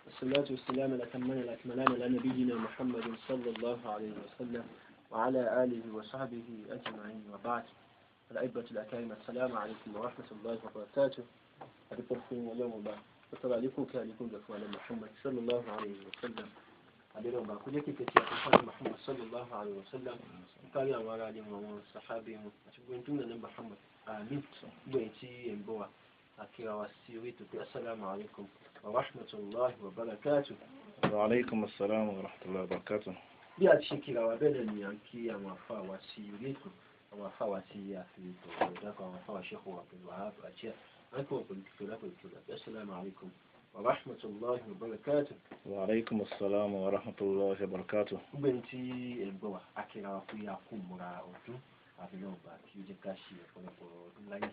والصلاة والسلام الأتمان الأكملان على نبينا محمد صلى الله عليه وسلم وعلى آله وصحبه أجمعين وبعد. الأحبة الأكارم، السلام عليكم ورحمة الله وبركاته. أدوكم اليوم وبعد وترى لكم كالكم على محمد صلى الله عليه وسلم. Àbẹ̀rẹ̀ ọba kó jẹ́ kí kẹtì àkọ́kọ́ Muhammad sallallahu alayhi wa sallam kárí àwọn ará ilé wọn, àwọn sàhábì wọn àti gbogbo ẹni tó ń lọ ní Muhammad. Àmín. Gbogbo ẹni tí ẹ̀ ń bọ̀ wá àkíra wa sí orí ètò pé assalamu alaikum wa rahmatullahi wa barakatuh. Wa alaikum assalam wa rahmatullahi wa barakatuh. Bí a ti ṣe kíra wa bẹ́ẹ̀ ni à ń kí àwọn àfa wa sí orí ètò, àwọn àfa wa sí àfihàn ìdákọ̀, àwọn àfa wa Sheikh Abdul Wahab àti àkíwọ̀ pẹ̀lú kíkọ́ pẹ̀lú kíkọ́. Assalamu alaikum wa rahmatullahi wa barakatuh. Wa alaikum assalam wa rahmatullahi wa barakatuh. Gbogbo ẹni tí ẹ̀ ń gbọ́ wa akíra wa pé a kò múra ọdún, àbílẹ̀ ọba kí ó jẹ́ ká ṣe ọ̀pọ̀lọpọ̀ ọdún láyé,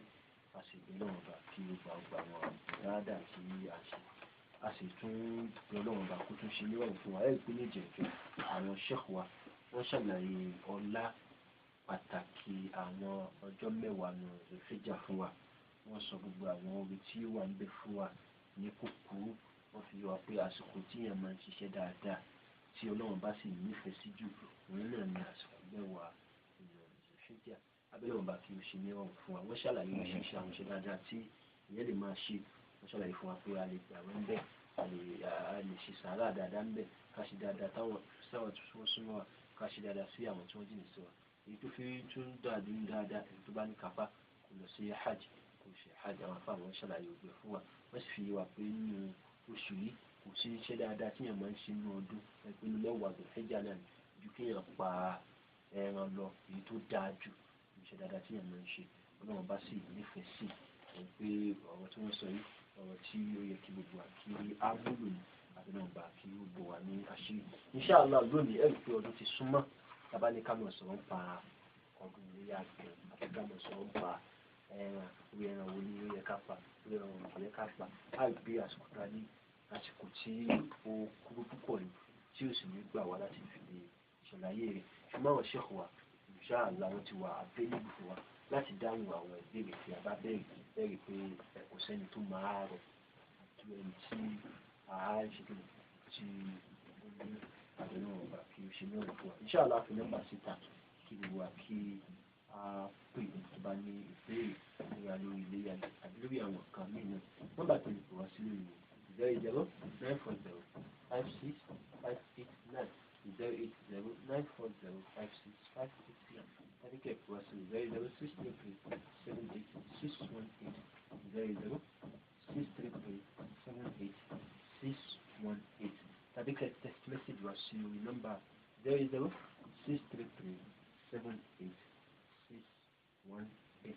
a sì bẹ̀ lọ́wọ́ ọba kí ó gba ọgbà àwọn dáadáa tí a ṣe, a sì tún bẹ̀ lọ́wọ́ ọba kó tún ṣe níwọ̀n fún wa. Ẹ̀ pé ní ìjẹ̀jọ́ àwọn sheikh wa wọ́n ṣàlàyé ọlá pàtàkì àwọn ọjọ́ mẹ́wàá nù Zulhijjah fún wa. Wọ́n sọ gbogbo àwọn orí tí ó wà ń bẹ fún wa ní kúkúrú. Wọ́n fi wá pé àsìkò tí èèyàn máa ń ṣiṣẹ́ dáadáa tí Ọlọ́run bá sì nífẹ̀ẹ́ sí jù, òun náà ní àsìkò mẹ́wàá Zulhijjah. Abẹ́lẹ̀ wọn bá kí o ṣe ní ọ̀rùn fún wa. Wọ́n ṣàlàyé oríṣiríṣi àwọn iṣẹ́ dáadáa tí ìyẹn lè máa ṣe. Wọ́n ṣàlàyé fún wa pé a lè gbà wọ́n ń bẹ̀, a lè ṣe sàárà dáadáa ń bẹ̀, ká ṣe dáadáa táwọn sáwọn tí wọ́n súnmọ́ wa, ká ṣe dáadáa sí àwọn tí wọ́n jìnnà sí wa. Èyí tó fi tún dáadé ní dáadáa, èyí tó bá ní kápá kó lọ sí hajj, kó ṣe hajj. Àwọn afáwọn ṣàlàyé ògbẹ́ fún wa. Wọ́n sì fi wá pé nínú oṣù yìí kò sí iṣẹ́ dáadáa tí èèyàn máa ń ṣe nínú ọdún ìpinnu mẹ́wàá Zulhijjah náà ju kéèyàn pa ẹran lọ, èyí tó dáa jù iṣẹ́ dáadáa tí èèyàn máa ń ṣe. Ọlọ́run bá sì nífẹ̀ẹ́ sí ẹ̀ pé ọ̀rọ̀ tí wọ́n sọ yìí, ọ̀rọ̀ tí ó yẹ kí gbogbo wa kí á múlò ní, àbí náà bá kí ó bọ̀ wá ní àṣírí. Inshallah lónìí, ẹ̀rí pé ọdún ti súnmọ́, tàbá ní ká mọ̀ sọ̀rọ̀ ń pa ọdún iléyá gan, àti ká mọ̀ sọ̀rọ̀ ń pa ẹran, orí ẹran wo ni ó yẹ ká pa, orí ẹran wo ni kò yẹ ká pa. Á rí pé àsìkò tá a ní, àsìkò tí ó kúrú púpọ̀ ni, tí ó sì ní gbà wá láti fi lè ṣàlàyé rẹ̀. Ṣùgbọ́n àwọn sheikh wa, inshallah wọ́n ti wà available fún wa láti dáhùn àwọn ìbéèrè tí a bá béèrè. Bẹ́ẹ̀rẹ̀ pé kò sẹ́ni tó máa rọ̀ tó ẹni tí a ṣe kí tí ó ní àbẹ̀lẹ̀ ọ̀gbà kí ó ṣe ní ọ̀rọ̀ fún wa. Inshallah fi nọ́mbà síta kí gbogbo wa kí a pè ní tó bá ní ìbéèrè nígbà lórí iléyá àbí lórí àwọn nǹkan míì náà. Nọ́mbà tó lè pè wá sí lórí 08094056589, 08094056589, tàbí kẹ́ pè wá sí 0063378618, 0063378618, tàbí kẹ́ text message wá sí orí nọ́mbà 0063378618.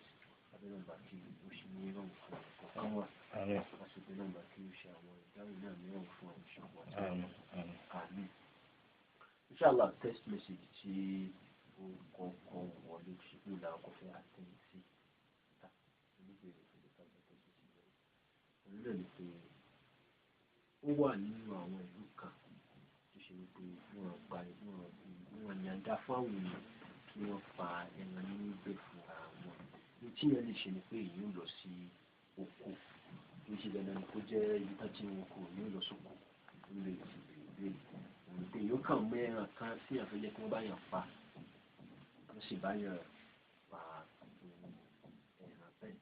Abẹ́ nọ́mbà kí o ṣe ní ìrọ̀rùn fún ọ̀kan wa. Àmín. A sì bẹ́ nọ́mbà kí o ṣe àwọn ìdáhùn náà ní ìrọ̀rùn fún àwọn ìṣòwò àti Àmín. Àmín. Àmín. Inshallah text message tí ó kọ́kọ́ wọlé ṣe pé ìlànà kò fẹ́ attend sí ta oníbèrè ìfẹ́lẹ́ ká gba text message wọlé. Òun náà ni pé ó wà nínú àwọn ìlú kan tó ṣe wípé wọ́n gba wọ́n yànda fún àwọn èèyàn kí wọ́n pa ẹran níbẹ̀ fún àwọn. Ní tí èèyàn lè ṣe ni pé èèyàn ó lọ sí oko. Kì í ṣe dandan ni kó jẹ́ ibi tá tí wọn kò ní lọ sóko. Ó lè ti bèrè ìbéèrè. Òun ni pé èèyàn kàn mú ẹran kan tí èèyàn fẹ́ jẹ́ kí wọ́n bá yàn pa. Wọ́n sì bá yàn pa ẹran bẹ́ẹ̀.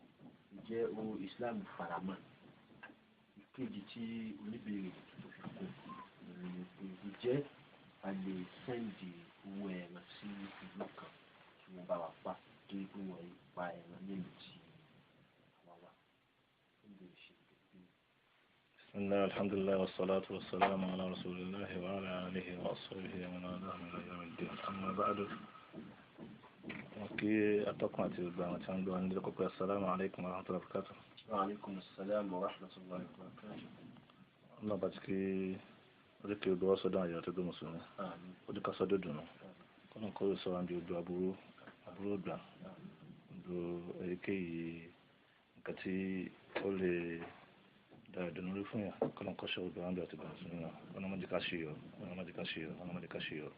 Ǹjẹ́ ohun Islam faramọ́? Ìkejì tí oníbèrè tó fi kún, òun ni pé ǹjẹ́ a lè send owó ẹran sí ìlú kan kí wọ́n bá wa pa torí pé wọ́n yìí pa ẹran nílùú tí àwa wà? Oníbèrè ṣe ìbéèrè. Bismillah, alhamdulillah, wassalatu wassalamu ala rasulillah wa ala alihi wa ashabihi wa man walahu ila yawmiddin. Amma ba'du. Wọ́n kí atọ́kùn àti gbogbo àwọn tí wọ́n ń gbọ́ wa nílé kókó, assalamu alaikum wa rahmatullahi wa barakatuh. Wa alaikum assalam wa rahmatullahi wa barakatuh. Ọlọ́run bá ti kí orí kí odò wá sọ́dọ̀ àyà tó gbé mùsùlùmí. Àmín. Ó dé ká sọ́dọ̀ dùnú. Kọ́nà kó sọ àwọn odò aburú, aburú gbà, odò èyíkéyìí nǹkan tí ó lè da ìdùnnú rí fún yà. Kọ́nà kó ṣe odò àwọn àti mùsùlùmí náà. Kọ́nà má jẹ́ ká ṣe yọ, kọ́nà má jẹ́ ká ṣe yọ, kọ́nà má jẹ́ ká ṣe yọ.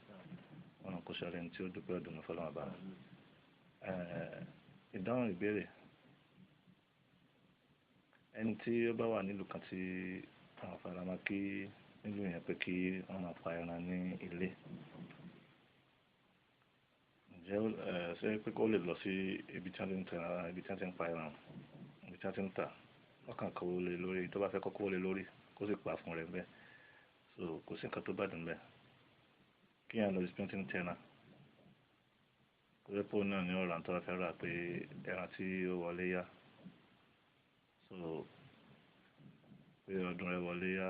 Kọ́nà kó ṣe ara ẹni tí ó dúpẹ́ ìdùnnú fọlọ́run àbá. Ìdáhùn ìbéèrè. Ẹni tí ó bá wà nílùú kan tí àwọn faramọ́ kí Nílùú yẹn pé kí wọ́n máa pa ẹran ní ilé. Ǹjẹ́ ṣé pé kó lè lọ sí ibi tí wọ́n ti ń ta, ibi tí wọ́n ti ń pa ẹran, ibi tí wọ́n ti ń tà, wọ́n kàn kó lé lórí, tó bá fẹ́ kó lé lórí, kó sì pa fún rẹ̀ bẹ́ẹ̀. So kò sí nǹkan tó bá dùn bẹ́ẹ̀. Kí èèyàn lọ sí ibi tí wọ́n ti ń tẹ ẹran. Kó jẹ́ pé òun náà ní ọ̀ràn tó bá fẹ́ rà pé ẹran tí ó wọlé yá. So pé ọdún rẹ̀ wọlé yá,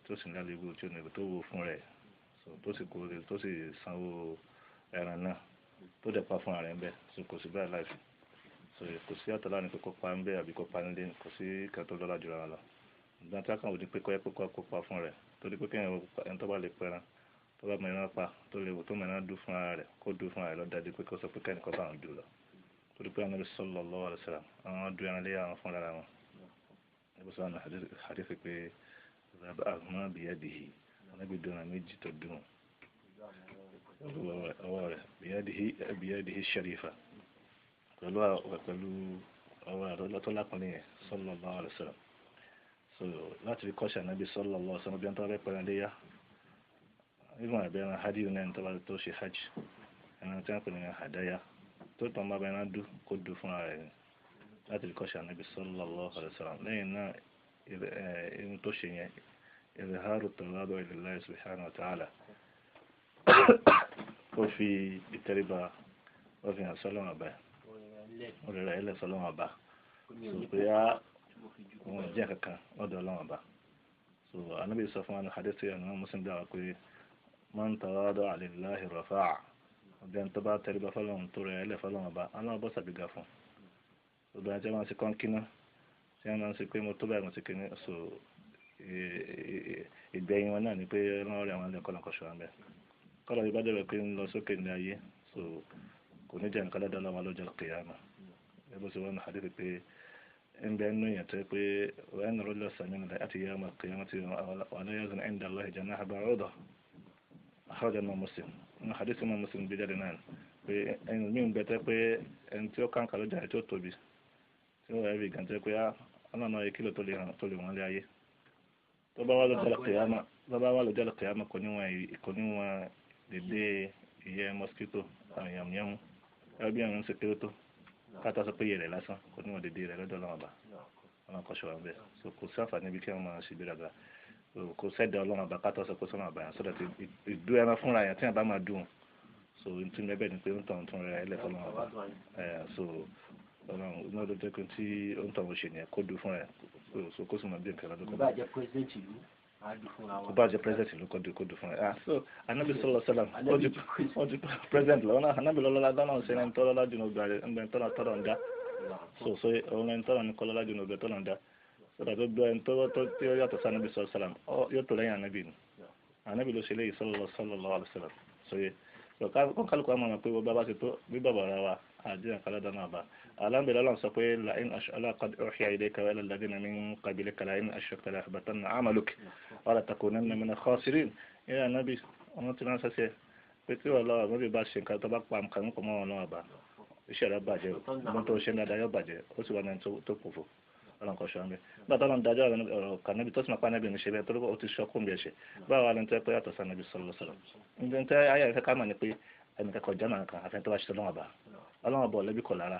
tó sì ní àléébù tí ó ní tó wò fún rẹ̀. So tó sì kó lé, tó sì sanwó ẹran náà, tó dẹ̀ pa fún ara rẹ̀ ń bẹ́ẹ̀. So kò sí báyìí láìsí. So kò sí àtọ̀ láàrin pé kó pa ń bẹ́ẹ̀ àbí kó pa nílé, kò sí nǹkan tó lọ́lá jù ara lọ. Ìgbà tí a kàn wò ní pé kó yẹ pé kó pa fún rẹ̀, torí pé kí ẹni tó bá lè pẹran, tó bá mọ ẹran pa, tó lè wò tó mọ ẹran dú fún ara rẹ̀, kó dú fún ara rẹ̀ lọ dájú pé kó sọ pé kẹ́ni kan bá òun dù lọ. Torí pé Ànábì sallallahu alaihi wasallam, àwọn du ẹran lé àwọn fún ara wọn. Ẹbí sọ àwọn hadith pé zabahuma biyadihi, Ànábì dùn ẹran méjì tó dùn. Ọwọ́ rẹ̀ biyadihi, biyadihi sharifa. Pẹ̀lú ọwọ́ rẹ̀ tó lápọ̀nlé yẹn sallallahu alaihi wasallam. So láti fi kọ́ṣẹ́ Ànábì sallallahu alaihi wasallam bí wọ́n tó bá fẹ́ pẹran léyá. Even àbí ẹran hadiyu náà tó bá tó ṣe hajj, ẹran tí wọ́n pè ní hadaya, tó tàn bá ẹran dú kó dú fún ara rẹ̀ láti fi kọ́ṣẹ́ Ànábì sallallahu alaihi wasallam. Lẹ́yìn náà irun tó ṣe yẹn, izharu tawadu lillahi subhanahu wa ta'ala. Ó fi ìtẹríba, ó fi hàn sọ́lọ́run ọba. Ó rẹra ilẹ̀ sọ́lọ́run ọba. So pé á òun jẹ́ kankan lọ́dọ̀ Ọlọ́run ọba. So Ànábì sọ fún wa ní hadith yẹn ní Muslim dá wa pé man tawada'a lillahi rafa'a. Ọbẹ̀ ẹni tó bá tẹríba fọ́lọ́run tó rẹ̀ ẹlẹ̀ fọ́lọ́run ọba, Ọlọ́run bọ́ sàgbéga fún. Ọbẹ̀ ẹni tí wọ́n máa ń ṣe kọ́ńkínná, tí wọ́n máa ń ṣe pé mo tó báyìí mo ti kíní, so ìgbẹ̀yìn wọn náà ni pé Ọlọ́run rẹ̀ àwọn ẹlẹ́kọ̀ọ́ lọ́kọ̀ ṣọ́ra ń bẹ̀. Kọ́lọ̀ yìí bá dẹ̀rẹ̀ pé ń lọ sókè ní ayé, so kò ní jẹ́ nǹkan lọ́dọ̀ Ọlọ́run lọ́jọ́ kìyàmá. Ẹ bó ṣe wọ́n ní hadith pé ń bẹ nínú èèyàn tó yẹ pé wa inna rajula samina la ya'ti yawma al-qiyamati wa la yazinu 'inda Allahi janaha ba'udah. Akhrajahu Imam Muslim. Nínú hadith Imam Muslim gbé jáde náà pé ẹni mí ń bẹ tẹ́ pé ẹni tí ó kàǹkà lọ́jà rẹ̀ tí ó tóbi, tí ó rẹ̀ rí gan tẹ́ pé á ọlọ́run ayé kílò tó lè hàn tó lè wọ́n lé ayé. Tó bá wà lọ́jọ́ al-qiyama, tó bá wà lọ́jọ́ al-qiyama kò ní wọ́n dédé ìyẹ́ mosquito àyàmúyàmú. Ẹ bí àwọn ń ṣe kéré tó. Káta sọ pé iye rẹ̀ lásán kò ní wọ́n dédé rẹ̀ lọ́dọ̀ Ọlọ́run ọba. Ọlọ́run kọ́ ṣọ́ wa bẹ́ẹ̀. So kò sí àǹfààní bí kí wọ́n máa ṣe ìgbéraga. Kò sẹ́dẹ̀ Ọlọ́run ọba káta sọ pé sọ́nà ọba yẹn sọ́dọ̀ tí ìdú ẹran fúnra yẹn tí wọ́n bá máa dùn. So n tún bẹ́ẹ̀ ni pé ń tàn tún rẹ̀ ẹlẹ́fọ́ Ọlọ́run ọba. So Ọlọ́run ní ọdún tó kún tí ó ń tàn ó ṣe nìyẹn kó dùn fúnra ẹ̀. So kó sì máa bí nǹkan lọ́dún Kò bá jẹ́ president ìlú, á dùn fúnra wa. Kò bá jẹ́ president ìlú kó dùn fúnra ẹ̀. So Ànábì sallallahu alaihi wasallam, ó ju president lọ. Ànábì lọ́lọ́lá dáná ṣe ẹni tọ́lọ́lá jù ní ọgbà rẹ̀, ẹni tọ́lọ́ tọ́lọ́ ń dá. So òun ẹni tọ́lọ́ ní kọ́lọ́lá jù ní ọgbà tọ́lọ́ ń dá. So that ó gbọ́ ẹni tó tí ó yàtọ̀ sí Ànábì sallallahu alaihi wasallam, yóò tó lẹ́yìn Ànábì ni. Ànábì ló ṣe léyìí sallallahu alaihi wasallam. So yẹ. So kálukú á máa mọ̀ pé gbogbo bá ṣe tó bí bàbá ara wa àdéhùn kálá dáná bá. Alhamdulillah Ọlọ́run sọ pé la in laqad uhiya ilayka wa ila alladhina min qablika la in ashrakta la yahbatanna 'amaluka wa la takunanna mina al-khasirin. Ìyá Ànábì ọmọ tí wọ́n ṣẹ̀ṣẹ̀ pé tí wọ́n lọ àbọ̀bí bá ṣe nǹkan tó bá pa nǹkan kò mọ́ wọn náà bá. Iṣẹ́ rẹ̀ bàjẹ́ o. Ọmọ tó ṣe ń dáadáa yóò bàjẹ́, ó sì wà ní ẹni tó pòfo. Ọlọ́run kò ṣọ́ ọ́n bẹ́ẹ̀. Nígbà tó lọ́n dájọ́ ọ̀rọ̀ kan níbi tó sì máa pa Ànábì ní ṣe bẹ́ẹ̀ torí ó ti ṣọ́kùn bí ẹ̀ṣẹ̀. Báwo wà lẹ́nu tó yẹ pé yàtọ̀ sí Ànábì sallallahu alaihi wasallam. Ǹjẹ́ tí ayé ìfẹ́ ká mọ̀ ni pé ẹnìkan kọjá náà kan àfẹn tó bá ṣe Ọlọ́run ọba. Ọlọ́run ọba ọ̀lẹ́bí kọ̀ lára.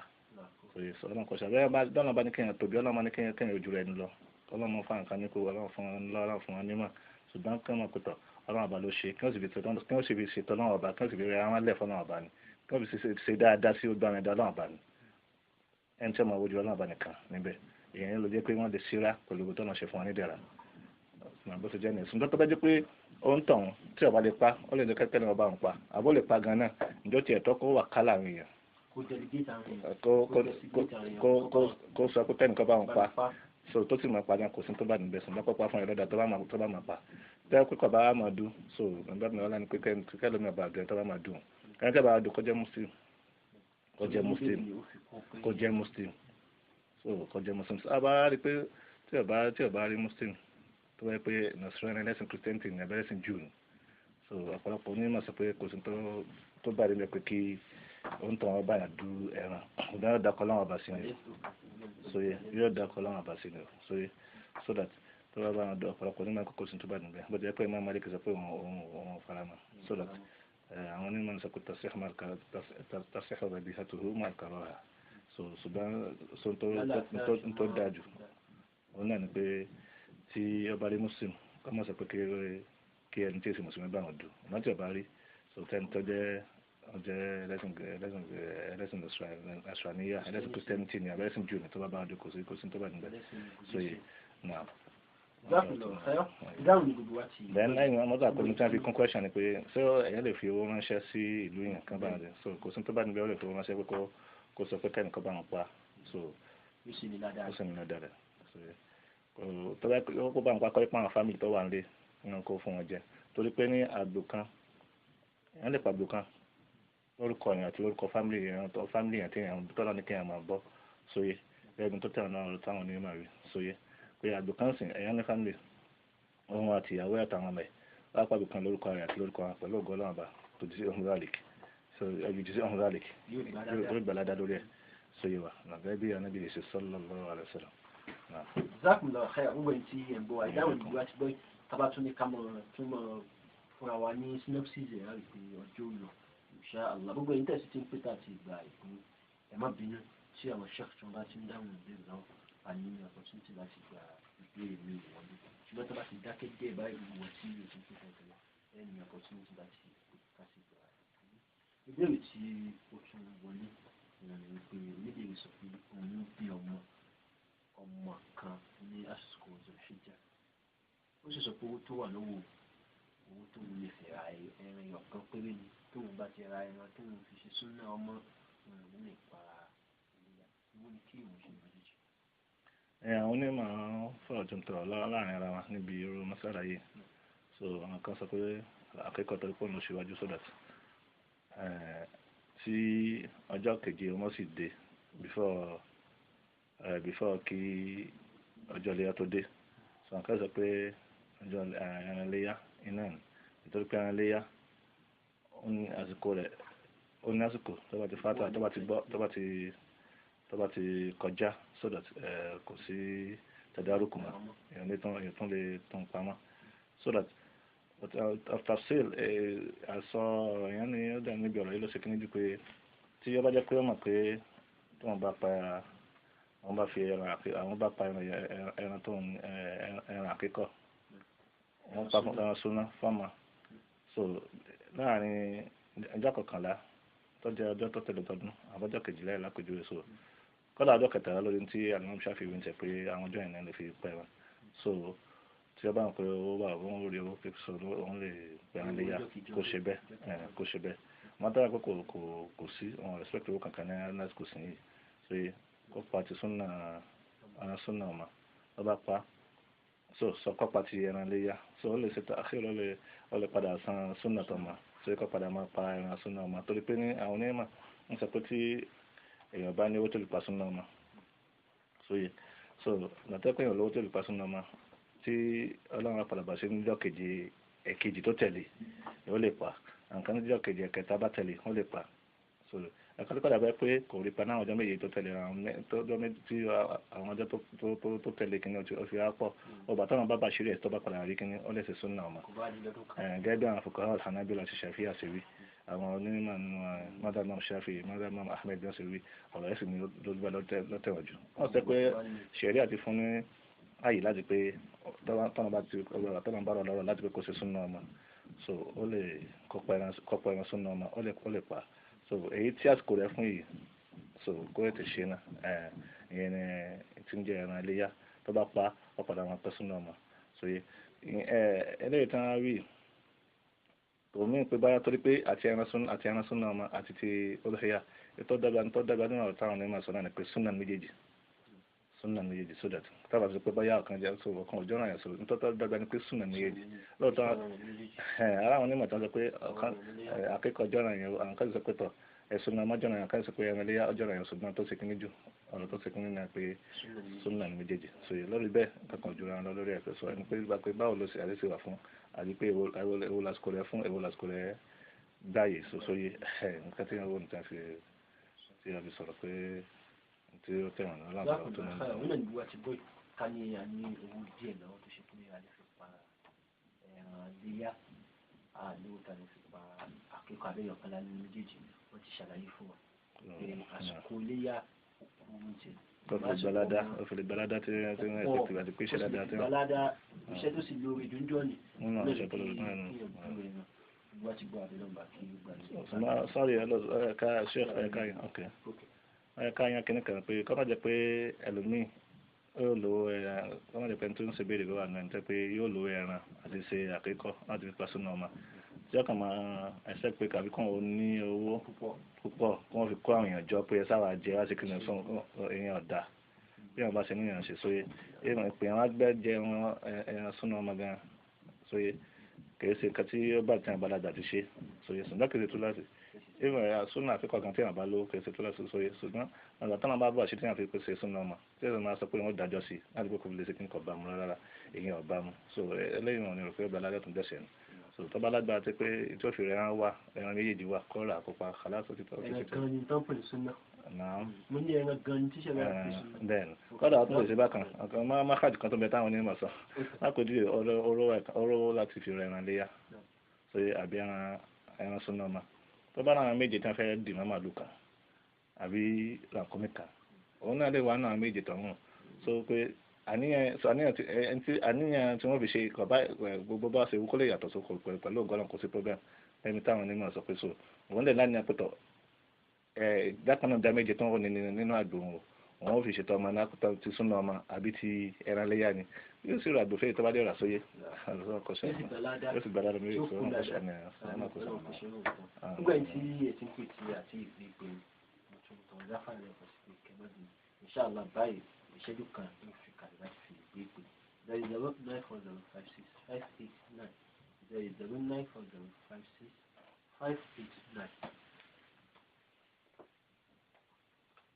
Ọlọ́run kò ṣe bẹ́ẹ̀ bá Ọlọ́run bá ní kéèyàn tóbi, Ọlọ́run bá ní kéèyàn ojú rẹ̀ lọ. Ọlọ́run fún àǹkan ní kó Ọlọ́run fún wọn lọ, Ọlọ́run fún wọn nímọ̀. Ṣùgbọ́n kí wọ́n mọ̀ pé tọ̀, Ọlọ́run ọba ló ṣe, kí wọ́n sì fi ṣètò Ọlọ́run ọba, kí wọ́n sì fi rẹ àwọn lẹ̀ fún Ọlọ́run ọba ni. Kí wọ́n fi ṣe dáadáa sí gbogbo àwọn ẹ̀dá Ọlọ́run ọba ni. Ẹni tí ó máa wojú Ọlọ́run ọba nìkan níbẹ̀. Èèyàn ló jẹ́ pé wọ́n lè ṣíra pẹ̀lú gbogbo tọ́nà ṣe fún wọn nídẹ̀ra. Bó ṣe jẹ́ nìyẹn. Ṣùgbọ́n tó bá jẹ́ pé ó ń tàn tí ọba lè pa, ó lè jẹ́ kẹ́kẹ́ ní ọba ń pa. Àbó lè pa gan-an náà, ǹjọ́ tiẹ̀ tọ́ kó wà kálá àwọn èèyàn. Kó delegate àwọn èèyàn. Kó sọ pé kẹ́nìkan bá òun pa. So tó sì máa pa gan kò sí tó bá níbẹ̀ sùn lọ́pọ̀ pa fún ẹ lọ́dà tó bá máa pa. Tẹ́ pé kò bá máa dùn, so nígbà mi ọlá ni pé kẹ́lómi ọba àgbẹ̀ tó bá máa dùn. Ẹni tí a bá dùn kó jẹ́ Muslim. Kó jẹ́ Muslim. Kó jẹ́ Muslim. So kó jẹ́ Muslim. So a bá rí pé tí ó bá rí Muslim tó wáyé pé Nasrani ẹlẹ́sìn Christianity ní abẹ́rẹ́sìn Jew ni. So ọ̀pọ̀lọpọ̀ onímọ̀ sọ pé kò sí tó bá rí mi pé kí òun tàn wọ́n báyà du ẹran. Ìgbà yóò dákọ̀ láwọn ọba sí ni. So yẹ yóò dákọ̀ láwọn ọba sí ni. So yẹ so that Tó bá bá wọn dọ̀, ọ̀pọ̀lọpọ̀ onímọ̀ kókó sí tó bá níbẹ̀, bó ti jẹ́ pé Imam Malik sọ pé òun faramọ́, so that àwọn onímọ̀ sọ pé tasihu dhabihatuhu ma'a al-karaha. So ṣùgbọ́n so tó dájú òun náà ni pé tí ọba rí muslim, kọ́ mọ̀ sọ pé kí ẹni tí èsì mùsùlùmí bá wọn dù ọ̀nà tí ọba rí, so tẹ́ni tó jẹ́ ọjẹ́ ẹlẹ́sìn Nasraniya, ẹlẹ́sìn Christianity ni, abẹ́lẹ́sìn Jew ni, tó bá bá wọn dù, kò sí tó bá níbẹ̀. So yìí náà. Ìdáhùn ní gbogbo wa ti. Then lẹ́yìn wọn mọ́tò àpẹẹrẹ tí wọ́n fi kún question ni pé ṣé ẹ̀yẹ́ lè fi owó ránṣẹ́ sí ìlú yẹn kan bá wọn dé? So kò sí tó bá níbẹ̀, ó lè fi owó ránṣẹ́ pé kó sọ pé kẹ́nìkan bá wọn pa, so ó sì ní ládàá. Ó sì ní ládàá rẹ̀. So tó bá kó bá wọn pa, kọ́ ipá àwọn family tó wà nílé nínú kó fún wọn jẹ, torí pé ní àgbò kan, èèyàn lè pa àgbò kan lórúkọ yẹn àti lórúkọ family yẹn, tó family yẹn tí èèyàn tọ́lá ní kéèyàn máa bọ́ sóye lẹ́gbẹ̀ẹ́ tó tẹ̀wọ̀n náà táwọn onímọ̀ rí sóye pé àgbò kan sìn èèyàn ní family òun àti ìyàwó àtàwọn ọmọ ẹ̀ wá pa àgbò kan lórúkọ rẹ̀ àti lórúkọ wọn, pẹ̀lú ògo Ọlọ́run bá tó di sí ohun ralik, so ẹbí di sí ohun ralik, yóò gbà ládàá lórí ẹ̀ sóye wa nàbẹ́ bí anábì lè ṣe sallallahu alaihi wasallam. Jazakumullahu khair. Gbogbo ẹni tí ẹ̀ ń bọ̀ wá, ìdáhùn ìlú àti gbọ́ tábà tún ní ká mọ̀ tún mọ̀ fúnra wa ní synopsis ẹ̀ láti pé ọjọ́ lọ, insha Allah. Gbogbo ẹni tẹ̀sí tí ń pè tá àti ìgbà ìpín, ẹ má bínú tí àwọn sheikh tí wọ́n bá ti ń dáhùn ìbéèrè náà, a ní opportunity láti gba ìbéèrè mi wọlé, ṣùgbọ́n tó bá ti dákẹ́ díẹ̀ báyìí, gbogbo tí o ti ń pè tẹ́lẹ̀, ẹ ní opportunity láti pè ká sì gba ìpín. Ìbéèrè tí ó tún wọlé òun ni wípé oníbèrè sọ pé òun ń bí ọmọ kan ní àsìkò Zulhijjah, ó sì sọ pé owó tó wà lọ́wọ́ owó tó lè fi ra ẹran ẹyọ kan péré ni. Tóun bá ti ra ẹran tóun fi ṣe súnà ọmọ, òun ò ní lè pa iléyá. Owó ni kí òun ṣe méjèèjì. Àwọn onímọ̀ fọ̀rọ̀ tó ń tọrọ láàrin ara wọn níbi irú masala yìí. So àwọn kan sọ pé akẹ́kọ̀ọ́ tó pọ̀ ló ṣíwájú, so that tí ọjọ́ keje ọmọ sì dé before kí ọjọ́ iléyá tó dé. So àwọn kan sọ pé ọjọ́ ẹran iléyá iná ni, nítorí pé ẹran iléyá ó ní àsìkò rẹ̀, ó ní àsìkò tó bá ti fata, tó bá ti gbọ́, tó bá ti kọjá, so that kò sí tẹ̀dárùkù mọ́, èèyàn lè tún, èèyàn tún lè tún pamọ́, so that. But after sale, àsọ ọ̀rọ̀ yẹn ni ó dà níbi ọ̀rọ̀ yìí ló ṣe kíní ju pé tí ó bá jẹ́ pé ó mọ̀ pé tí wọ́n bá pa, àwọn bá fi ẹran, àwọn bá pa ẹran tó ń ẹran àkíkọ̀, wọ́n pa fún ẹran súná fọ́ọ̀mà, so láàrin ọjọ́ 11 tó jẹ́ ọjọ́ tó tẹ̀lé tọdún àbọ̀jọ́ 12 ẹ̀ lápèjúwe, so kọ́dà ọjọ́ 13 lórí tí alimami Ṣáfì wí ń tẹ̀ pé àwọn ọjọ́ yẹn náà lè fi pẹ́ wọn. So tí ó bá ń pè owó wà, òun rí owó pé so òun lè pẹ́ ẹran léyà, kó ṣe bẹ́ẹ̀, kó ṣe bẹ́ẹ̀. Wọ́n dára pé kò sí òun respect owó kankan ní lásìkò sí yìí, so kó pa ti súnà, ẹran súnà ọmọ ló bá pa, so sọ kó pa ti ẹran léyà, so ó lè ṣe àkérò, ó lè padà san súnà tó mọ̀, so kó padà máa pa ẹran súnà ọmọ, torí pé ní àwọn onímọ̀ ń sọ pé tí èèyàn bá ní owó tó lè pa súnà ọmọ, so yẹ so nàtẹ́ pé èèyàn lówó tó lè pa súnà ọmọ, tí Ọlọ́run á padà bá ṣe níjọ́ keje ẹ̀kejì tó tẹ̀lé, ó lè pa nǹkan níjọ́ keje ẹ̀kẹta bá tẹ̀lé, ó lè pa. So ẹ̀ka tó padà bá pé kò rí pa náà ọjọ́ méje tó tẹ̀lé, àwọn ọjọ́ méje tí àwọn ọjọ́ tó tẹ̀lé kínní ó fi á pọ̀, ọba táwọn bá bá ṣeré ẹ̀ tó bá padà rí kínní, ó lè ṣe súnà ọmọ. Gẹ́gẹ́ bí àwọn fuqaha al-Hanabila ṣe ṣàfihàn sí wí, àwọn onímọ̀ nínú madhab Imam Shafi'i, madhab Imam Ahmed bí wọ́n ṣe wí, ọ̀rọ̀ ẹ̀sìn ni ló lọ́tẹ̀wọ̀n jù. Wọ́n sọ pé ṣẹ̀rí àti fún ní ààyè láti pé tọ́nà bá ti tọ́nà bá rọ̀ lọ́rọ̀ láti pé kó ṣe súnà ọmọ, so ó lè kọ́pọ̀ ẹran súnà ọmọ, ó lè pa. So èyí tí àsìkò rẹ̀ fún yìí, so kó lè tè ṣe náà, ìyẹn ni tí ń jẹ́ ẹran iléyá, tó bá pa ó padà máa pẹ́ súnà ọmọ. So eléyìí tí wọ́n rí kò mí pé báyà torí pé àti ẹran súnà ọmọ àti ti udhiya, ètò dàgbà nínú ọ̀rọ̀ táwọn onímọ̀ sọ náà ni pé súnà méjèèjì, súnà méjèèjì, so that tábà sọ pé báyà ọ̀kan jẹ́ so ọ̀kan òjò náà yẹn, so nítorí dàgbà ni pé súnà méjèèjì lóòótọ́. Ara àwọn onímọ̀ tó ń sọ pé ọ̀kan akẹ́kọ̀ọ́ ọjọ́ náà yẹn, àwọn kan sọ pé tọ̀ ẹ̀sùn náà mọ́jọ́ náà yẹn, kan sọ pé ẹran iléyá ọjọ́ náà yẹn, ṣùgbọ́n tó ṣe kíní jù ọ̀rọ̀ tó ṣe kíní náà pé súnà méjèèjì. So lórí bẹ́ẹ̀ kankan jù ra lọ lórí ẹ̀ sọ ẹni pé gbà pé báwo ló ṣe àdéṣe wà fún àti pé èwo lásìkò rẹ fún, èwo lásìkò rẹ gbáyé sóyè nǹkan tí wọ́n wọ́n ti fi tí a fi sọ̀rọ̀ pé tí ó tẹ̀wọ̀n náà láǹfààní tó ní. Àwọn náà ní wá ti gbọ́ Ká ní a ní owó díẹ̀ lọ́wọ́ tó ṣe pé a lè fi pa ẹran léyà, a lówó tá a lè fi pa àkíkà abẹ́yọ̀ kan lálẹ́ méjèèjì. Wọ́n ti ṣàlàyé fún wa pé àsìkò léyà òkú oúnjẹ. Ó fi lè gbalada tí wọ́n ti àti pé iṣẹ́ dáadáa tí wọ́n. Gbalada iṣẹ́ tó sì lóore jù ń jọ ni. Nínú àwọn iṣẹ́ tó lóore náà nù. Wọ́n ti gbọ́ àbẹ̀lọ́gbà kí ó gbà ní. Sọ́ọ̀rì ẹ̀ka ṣé ẹ̀ka yẹn ok. Ẹ̀ka yẹn kìíní kan pé kọ́ má jẹ́ pé ẹlòmíì yóò lo ẹran, kọ́ má jẹ́ pé ẹni tó ń ṣe béèrè ló wà náà ẹni tó pé yóò lo ẹran àti ṣe àkíkọ́ láti fi pa sínú ọmọ. Tí ọkàn máa ẹsẹ̀ pé kàbí kàn ó ní owó púpọ̀ kí wọ́n fi kó àwọn èèyàn jọ pé ẹ sáwà jẹ wá sí kí ni sọ èèyàn ọ̀dà bí wọ́n bá ṣe níyàn ṣe sóye èèyàn pé àwọn àgbẹ̀ jẹ ẹran súnú ọmọ gan sóye kìí ṣe nǹkan tí ó bá ti àwọn àgbàlagbà ti ṣe sóye ṣùgbọ́n kìí ṣe tó láti èèyàn súnú àfikọ́ gan tí àwọn bá lówó kìí ṣe tó láti sóye ṣùgbọ́n àgbà táwọn bá bọ̀ ṣe tí wọ́n fi pèsè súnú ọmọ tí èèyàn máa sọ pé wọ́n dájọ́ sí láti pé kò lè ṣe kí n kò bá mu rárá èèyàn ò bá mu so eléyìí wọn ni rò pé ọba aládọ́ tó ń dẹ̀sẹ̀ ni so tó bá lágbára ti pé tí ó fi ẹran wá ẹran méjèèjì wá kọ́ra àkópa kàlá tó ti tọ́ Ẹran gan ni tán pè ní súnà. Naam. Mo ní ẹran gan ni tíṣẹ́ bá pè súnà. Bẹ́ẹ̀ni kọ́dà ó tún lè ṣe bákan ọ̀kan má káàdì kan tó bẹ táwọn onímọ̀ sọ lápèjúwe ọ̀rọ̀ láti fi ẹran léyà so àbí ẹran súnà ọmọ tó bá láwọn méje tí wọ́n fẹ́ dì mọ́ màlúù kan àbí ràkúnmí kan òun náà lè wà náà méje tọ̀hún so pé àníyàn tí wọ́n fi ṣe kọ̀bá gbogbo bá ṣe kó lè yàtọ̀ sóko pẹ̀lú ògbọ́n kò sí problem ẹni táwọn onímọ̀ sọ pé so òun lè láníyàn pẹ̀tọ̀ dákan náà dá méje tó ń wọ nínú àgbò wọn òun fi ṣètò ọmọ náà ti súnà ọmọ àbí ti ẹran léyà ni yóò sì rà àgbòfẹ́ tó bá dé rà sóyè yóò sì gbàdá lórí ìṣòro náà kò sàmì náà kò sàmì. Nígbà tí ẹ ti ń pè tí àti ìgbé pé mo tún tọ̀ láfààní ẹ̀kọ́ sí pé kẹ́mọ́dé inshallah báyìí ìṣẹ́jú kan ló fi kalẹ̀ láti fi ìgbé pé 009405658 009405658 9.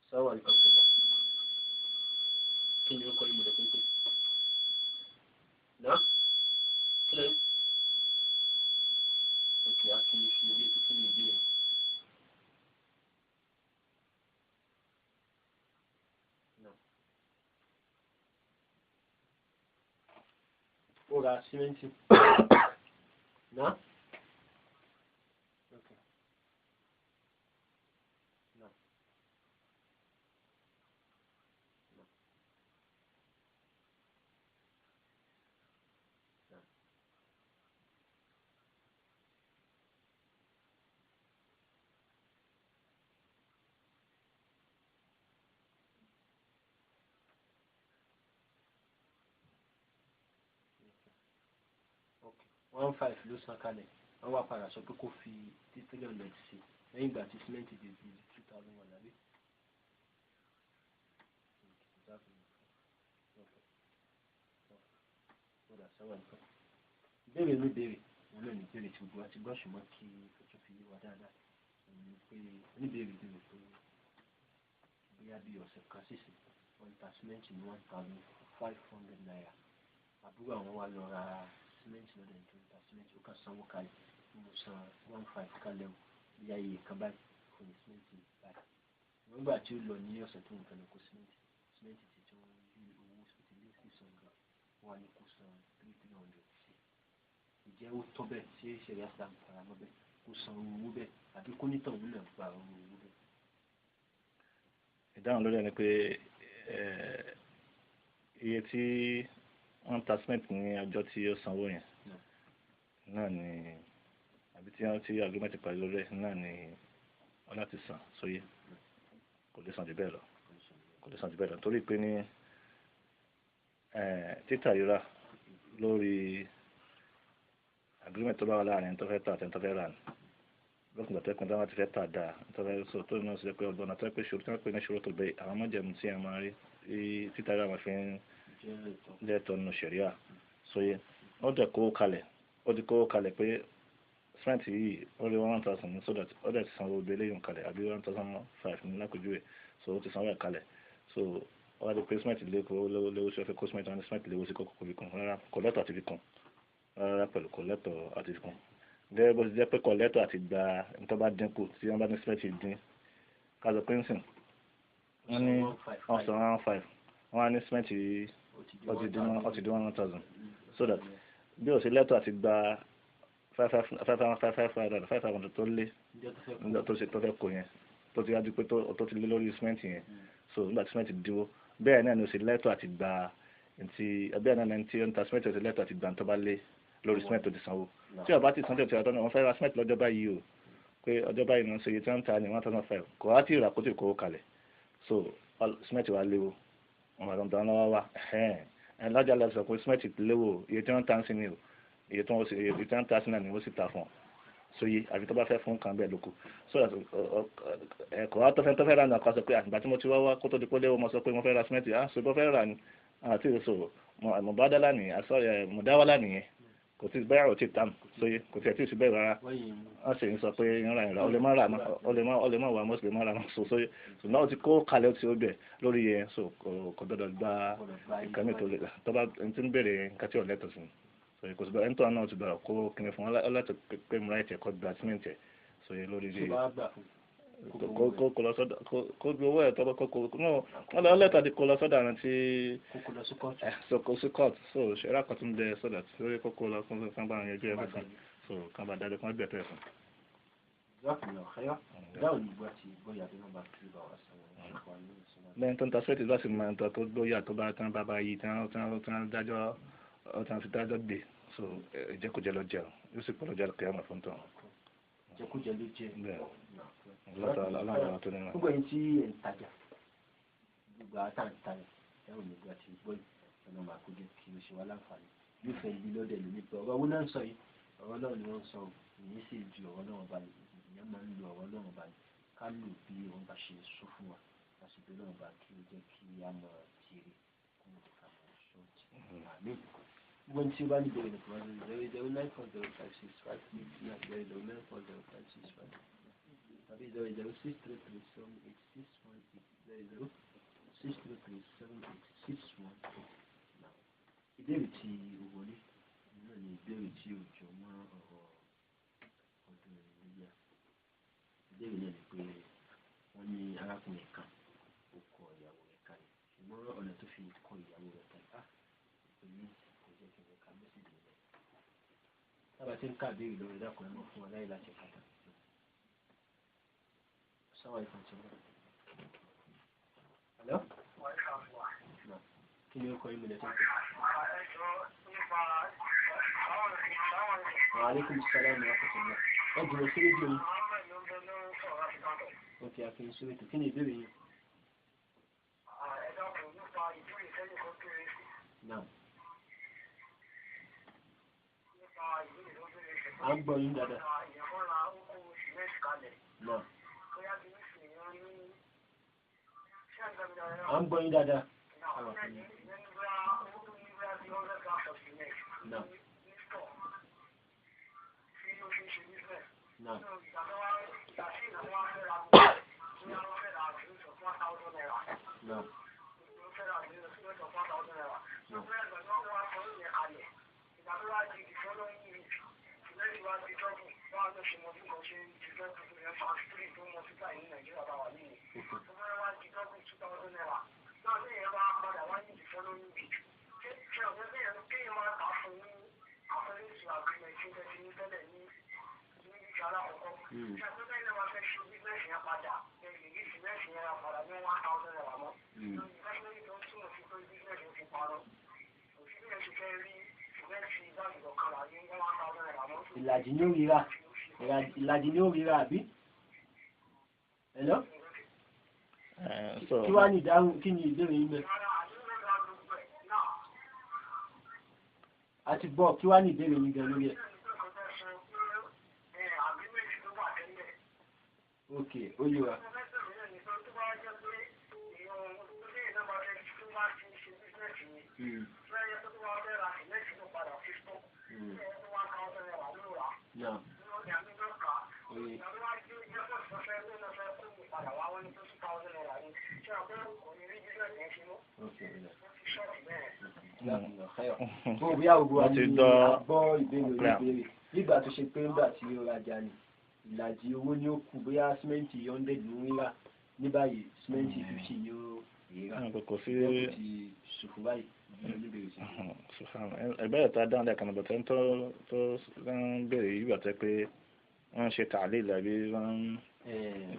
Sáwà ní kọ̀ọ̀tọ̀. Kí ni ó kọ́ ìmọ̀lẹ̀ tó ń pè? Náà? Kí ló? Òkè á kí ni kí ni ilé kí ni ìgbé yẹn? Náà. Ó ra símẹ́ǹtì. Náà? Okay. Náà. 15 ló san kalẹ̀, wọ́n wá padà sọ pé kó fi 300 sí lẹ́yìn ìgbà tí símẹ́ǹtì di 2001 àbí. Ìbéèrè ló béèrè òun náà ní ìbéèrè tí gbogbo wa ti gbọ́ ṣùgbọ́n kí ó tún fi yé wa dáadáa òun ni pé oníbéèrè béèrè pé bóyá bí ọ̀sẹ̀ kan sísìn wọ́n ta símẹ́ǹtì ní 1,500 naira, àbúrò àwọn wa lọ ra símẹ́ǹtì lọ́dọ̀ ẹni tó ń ta símẹ́ǹtì, ó kàn sanwó kalẹ̀, mo san 15 kalẹ̀ o bí ayé kan báyìí fún ní símẹ́ǹtì báyìí. Nígbà tí ó lọ ní ọ̀sẹ̀ tó ń fẹ́ lọ kó símẹ́ǹtì, símẹ́ǹtì ti tún bí owó ti lé 600, wọ́n á ní kó san 300 sí. Ǹjẹ́ ó tọ́ bẹ́ẹ̀? Ṣé ṣẹ̀ríà Islam faramọ́ bẹ́ẹ̀ kó san owó bẹ́ẹ̀ àbí kó nítàn òun náà gba owó bẹ́ẹ̀? Ìdáhùn lórí ẹni pé iye tí wọ́n ta símẹ́ǹtì ní ọjọ́ tí ó sanwó yẹn náà ni àbí tí wọ́n ti agreement parí lórí ẹ̀ náà ni wọ́n láti san sóyè, kò lè san jù bẹ́ẹ̀ lọ, kò lè san jù bẹ́ẹ̀ lọ torí pé ní títà rírà lórí agreement tó bá wà láàrin tó fẹ́ tà àti tó fẹ́ rà ní lókùn gbàtẹ́ pé táwọn ti fẹ́ tà dáa tó fẹ́ sọ tó náà sọ pé ọgbọ́n àti pé ṣòro tí wọ́n pè ní ṣòro tó bẹ́ẹ̀ àwọn májẹ̀mú tí a máa rí títà rírà máa fi ń lẹ́tọ̀ nínú ṣẹ̀ríà sóyè. Ó dẹ̀ kó kalẹ̀, ó ti kó kalẹ̀ pé cement yìí ó lé 1,000 ní so that ó dẹ̀ ti sanwó gbé léyìn kalẹ̀ àbí 1,500 ní lápèjúwe, so ó ti sanwó ẹ̀ kalẹ̀. So ó wá di pé cement lé kó léwó sí, ó fẹ́ kó cement wọn ní cement léwó sí kókó fi kún rárá, kò lẹ́tọ̀ àti fi kún rárá, pẹ̀lú kò lẹ́tọ̀ àti fi kún. Gẹ́gẹ́ bó ti jẹ́ pé kò lẹ́tọ̀ àti gba nítorí bá dínkù tí wọ́n bá ní cement dín ká sọ pé ń sìn wọ́n ní wọ́n san 15 wọ́n á ní cement Ó ti di 1,000. So that bí o ṣe lẹ́tọ̀ àti gba 5,500 tó lé tó ṣe tó fẹ́ kó yẹn, tó ti yájú pé tó ti lé lórí cement yẹn. So nígbà tí cement dínwó, bẹ́ẹ̀ náà ni o ṣe lẹ́tọ̀ àti gba ntí, bẹ́ẹ̀ náà ni tí ó ń ta cement o ṣe lẹ́tọ̀ àti gba tó bá lé lórí cement tó ti sanwó. Tí o bá ti san tó ti rà tán, wọ́n fẹ́ ra cement lọ́jọ́ báyìí o, pé ọjọ́ báyìí ni wọ́n ṣe iye tí wọ́n ń ta ní 1,500, kò wá tí ì rà kó tí ì kówó kalẹ̀. So cement wa léwu, wọn bá tán lọ́wọ́ wa ẹ̀ lọ́jà lọ sọ pé cement léwu, iye tí wọ́n ń ta sí ni o, iye tí wọ́n ń ta sí náà ni wọ́n sì ta fún ọ. So yé àfi tó bá fẹ́ fún kan bẹ́ẹ̀ lóko. So that ẹ̀kọ́ wa tọ́fẹ́ rà náà kọ́ sọ pé àtìgbà tí mo ti wá wá kó tó di pé léwu, mo sọ pé mo fẹ́ ra cement, ah so bó fẹ́ rà ni àti so mọ̀bádálà nìyẹn, mọ̀dáwálà nìyẹn, kò tí bẹ́ẹ̀ ò tí tàm. So yé kò tí ẹ̀ tí ì sí bẹ́ẹ̀ rárá. Wọ́n sì ń sọ pé ń ra ìrà, ó lè má rà mọ́, ó lè má wà mọ́, ó sì lè má rà mọ́. So yé ṣùgbọ́n ó ti kó kalẹ̀, ó ti ó bẹ̀ lórí yẹn. So kò gbọ́dọ̀ gba ìkànnì tó lè tó bá ń tí ń béèrè nǹkan tí ò lẹ́tọ̀ọ́ sí. So kò sí bẹ́ẹ̀, ẹni tó náà ti gbọ́dọ̀ kó kíni fún ọlọ́tọ̀ pé múra ẹ̀tẹ̀ kọ́ gba símẹ́ǹtì ẹ̀. So yé lórí Tó bá gbà fún kó kó lọ sọ́dọ̀ kó gbé owó ẹ̀ tọ́ kó kó náà wọ́n lọ lẹ́tọ̀ àti kó lọ sọ́dọ̀ àwọn tí kókó lọ sí kóòtù. So kó sí court. So ṣẹlá kan tún bẹ sọ́dọ̀ tí ó yẹ kó kó lọ fún kan bá yanjú ẹ̀ fún, so kan bá dájọ́ kan gbẹ̀tọ̀ ẹ̀ fún. Lẹ́yìn tó ń ta sẹ́ẹ̀tì láti máa ń tọ́ tó gbóyà tó bá tán bá bá yí tán dájọ́ tán fi dájọ́ gbé. So ìjẹkújẹ lọ jẹun, yóò sì pọ̀ lọ́jọ́ àlùkìyámà fún tán. Jẹkújẹ ló jẹ. Bẹ́ẹ̀ ọlọ́run tó nínú. Gbogbo ẹ̀yin tí ẹ̀ ń tajà, gbogbo àwọn tá à ń tajà, ẹ̀rọ nígbà tí gbọ́ yìí, ọ̀nà máa kó jẹ́ kí o ṣe wá láǹfààní. Yóò fẹ́ yí lọ́dẹ̀ lómi pé ọ̀rọ̀ owó náà ń sọ yìí, ọ̀rọ̀ náà ni wọ́n ń sọ, ìyẹn sì ju ọ̀rọ̀ náà balẹ̀, ìyẹn máa ń lo ọ̀rọ̀ náà balẹ̀, ká lò bí wọ́n bá ṣe sọ fún wa, lásìkò náà bá kí ó jẹ́ kí á mọ tìrì kó mọ̀ ká mọ̀ ṣọ́ọ̀tì. Àmín. Gbogbo ẹni tí ó bá ní ìbéèrè nìkan, 009405658 9 0094056 tàbí 006337861 8 006337861 8. Ìbéèrè tí ó wọlé náà ni ìbéèrè tí ó jọ mọ́ ọ̀rọ̀ ọdún iléyá. Ìbéèrè náà ni pé wọ́n ní arákùnrin kan ó kọ ìyàwó rẹ̀ kalẹ̀, ṣùgbọ́n ọ̀nà tó fi kọ ìyàwó rẹ̀ kalẹ̀ á pẹ̀lú kò jẹ́ kí n ka mẹ́sìlì rẹ̀. Tábà tí ń ká ìbéèrè lọ́wọ́, ẹ dákun, ẹ mọ̀ fún wa láyè láti kàtà. Sáwà ìfọ̀tún. Hello? Kí ni ó kọ ìmìlẹ̀ tó ń pè? Wa alaikum salam wa rahmatullah. Ẹ jùlọ sí rédíò yìí. Ok, àfihàn sí rédíò. Kí ni ìbéèrè yìí? Náà. À ń gbọ́ yín dáadáa. Náà. À ń gbọ́ yín dáadáa. Náà. Náà. Náà. Ìlàjì ni ó ríra, ìlàjì ni ó ríra àbí? Hello? Kí wá ní ìdáhùn, kí ni ìbéèrè yín bẹ́ẹ̀? A ti gbọ́, kí wá ní ìbéèrè yín gan lórí ẹ̀? Ok, ó yé wa. Náà. Oye. Mo bí àwòrán wa ní àgbọ́ ìbéèrè oníbéèrè. Nígbà tó ṣe pé nígbà tí ó rajà ni, ìlàjì owó ni ó kù, bóyá símẹ́ǹtì 100 ló ń rà ní báyìí, símẹ́ǹtì 50 ni ó rà. Kò sí Kò ti ṣòfò báyìí. Ìbéèrè tá a dáhùn lẹ́ẹ̀kan bọ̀tẹ́ tó ń béèrè yìí bàtẹ́ pé wọ́n ń ṣe tààlé àbí wọ́n ń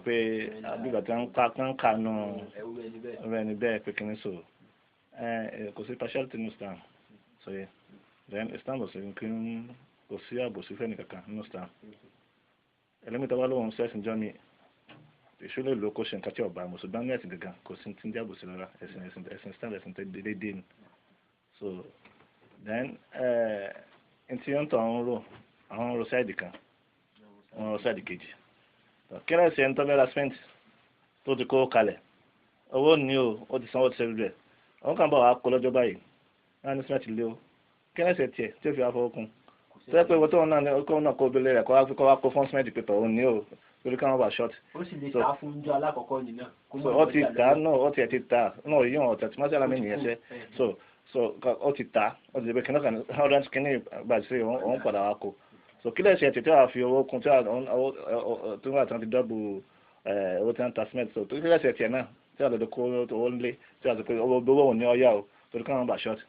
pé àbí bàtẹ́ ń kànú ẹ̀rọ ẹni bẹ́ẹ̀ pé kìíní so kò sí partiality ní Islam. So yeah, then Islam kò sí kò sí àbòsí fẹ́ni kankan ní Islam. Ẹlẹ́mìí tó bá lóun sẹ́sìn jọ́ mi èṣù lè lò kó ṣe nǹkan tí ọba mùsùlùmí ní ẹ̀sìn gangan kò sí ti ń jẹ́ àbòsí rárá. Ẹ̀sìn ẹ̀sìn ẹ̀sìn Islam ẹ̀sìn tó déédéé ni. So then ẹ̀ tí wọ́n tọ̀ ń rò àwọn ń ro sáìdì kan, wọ́n ń ro sáìdì kejì. Kí lẹ́sìn ẹni tó fẹ́ ra cement tó ti kó kalẹ̀ owó ní o, ó ti sanwó ti ṣe rẹ̀, òun kàn bá wàá kó lọ́jọ́ báyìí náà ní cement lé o. Kí lẹ́sìn tiẹ̀ tí ó fi wá fọwọ́ kún tó yẹ pé ìwọ tó ń náà kó náà kó obìnrin rẹ̀ kó wá kó fún cement pé òun ní o lórí káwọn bá short. Ó sì lè ta fún oúnjẹ alákọ̀ọ́kọ́ nìyẹn. So ó ti ta náà, ó tiẹ̀ ti ta náà yíyan ọ̀tẹ̀ tí mọ́sálà mi nìyẹn ṣe. So ó ti ta, ó ti pé kìnnìkan hundred kìnnì gbà sí òun padà wá kó. So kí lẹ́sẹ̀ tètè wàá fi owó kún tí wọ́n ti dọ́bù owó tí wọ́n ta cement. So kí lẹ́sẹ̀ tiẹ̀ náà tí wọ́n lè kó owó ńlé tí wọ́n ti pé owó òun ní ọ̀yá o torí káwọn bá short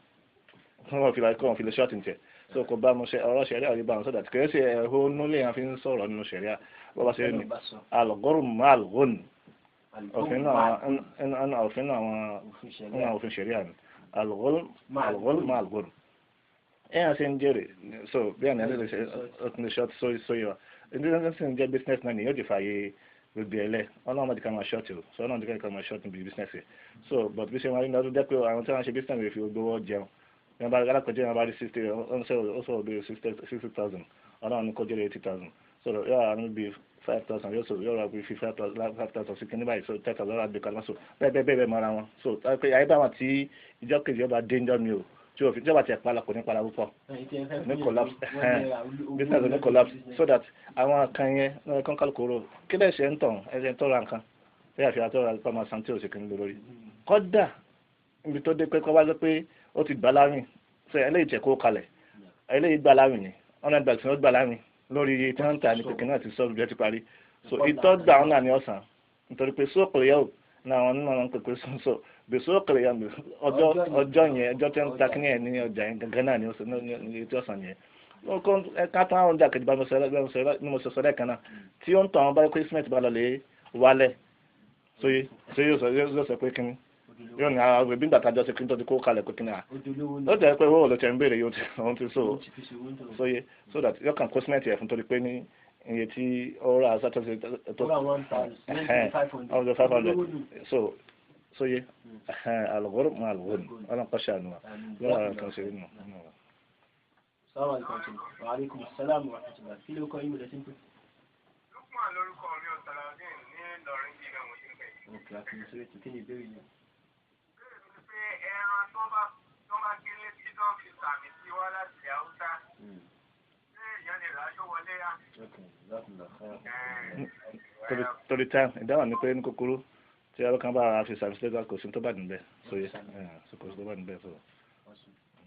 wọ́n fi lè short ní tiẹ̀. So kò bá mu ṣe ọ̀rọ̀ ṣẹ̀ríà ò ní bá mu sọ̀dà kì í ṣe ẹ̀hónú lè yàn fi ń sọ̀rọ̀ nínú ṣẹ̀ríà bó bá ṣe ní alugorun malgun òfin náà àwọn òfin ṣẹ̀ríà ni alugorun malgun ẹ̀yàn ṣe ń jèrè. So bí àná ẹ̀ lè ṣe sóyè wa ẹni tí ń jẹ́ business náà ni yóò ti fààyè gbogbo ẹ̀ lẹ̀ ọlọ́run máa di ká máa ṣọ́ọ̀tì o. So ọlọ́run di ká máa ṣọ́ọ̀tì níbi business yẹn. So but bí ṣe máa rí ní ọdún jẹ́ pé àwọn tí wọ́n ṣe business rẹ̀ fi gbogbo owó jẹun. Yẹn bá alákọ̀ọ́jẹ́ yẹn bá rí 60, ó sọ̀rọ̀ bí 60,000, ọlọ́run ní kó jẹ́rẹ̀ 80,000. So yóò rà ní bí 5,000, yóò sọ̀rọ̀ yóò rà bí 5,000 sí kìíní báyìí, so 10,000 rà bí kalma. So bẹ́ẹ̀ bẹ́ẹ̀ bẹ́ẹ̀ mọ́ra wọn. So ayé bá wọn tí ìjọ kejì ọba dé ńjọ́ mi o tí òfin ìjọba tiẹ̀ pala kò ní pala púpọ̀ ní collapse business ní collapse. So that àwọn kan yẹn náà kọ́ kálukóró kí lè ṣe ń tàn ẹ̀ṣẹ̀ ń tọ́ra nǹkan bí àfihàn tọ́ra pàmò san tí ò sì kí ń lò lórí. Kọ́dà ibi tó dé pé kọ́ wá sọ pé ó ti gbà láwìn ṣe eléyìí tẹ̀ kó kalẹ̀ eléyìí gbà láwìn ni hundred bags ni ó gbà láwìn lórí iye tí wọ́n ń tà ní pèkì náà ti sọ ibi ẹ ti parí. So ìtọ́gbà ọ̀nà ni ọ̀sán nítorí pé sóòkè yẹ̀ ò náà àwọn onímọ̀ náà ń pèpè sọ́nsọ́ bí sóòkè yẹ̀ ọjọ́ yẹn ọjọ́ tí wọ́n ń ta kíní ẹ̀ ní ọjà yẹn gangan náà ni tí ọ̀sán yẹn. Ká tán àwọn ọjà kejì bá ní mo sọ lẹ́ẹ̀kan náà tí ó ń tọ́ àwọn bá Christmas bá lọ lè wálẹ̀ sóyè yóò sọ pé kíní yóò ní àwọn ẹbí gbàtà jọ sí kí n tó ti kó kalẹ̀ pé kí ni à ó jẹ́ pé owó olóòtú ẹ̀ ń béèrè yóò ti so sóye so that yóò kàn kó cement ẹ̀ fún torí pé ní iye tí ó rà sátọ́sí tó 500 so sóye alùgbòrò mọ alùgbòrò ọlọ́run kọ́ ṣàánú wa lọ́wọ́ àwọn kan ṣe nù. Wa alaikum assalam wa rahmatullah. Kí ló kọ́ yín lọ sí pé. Lukman lórúkọ mi ò Saladin ní Ìlọrin bí ìgbà wọ̀nyí ń pè. Òkè àfihàn sórí ètò kí ni ìbéèrè yẹn. Ẹran tó bá gé létí tó fi sàmì sí wá láti ilẹ̀ Haúsá. Ṣé èèyàn lè rà yóò wọlé yá? Torí time ìdáhùn ni pé ní kúkúrú tí ọlọ́kan bá fi sàmì sílẹ̀ kò sí tó bá níbẹ̀ sóye kò sí tó bá níbẹ̀ sọ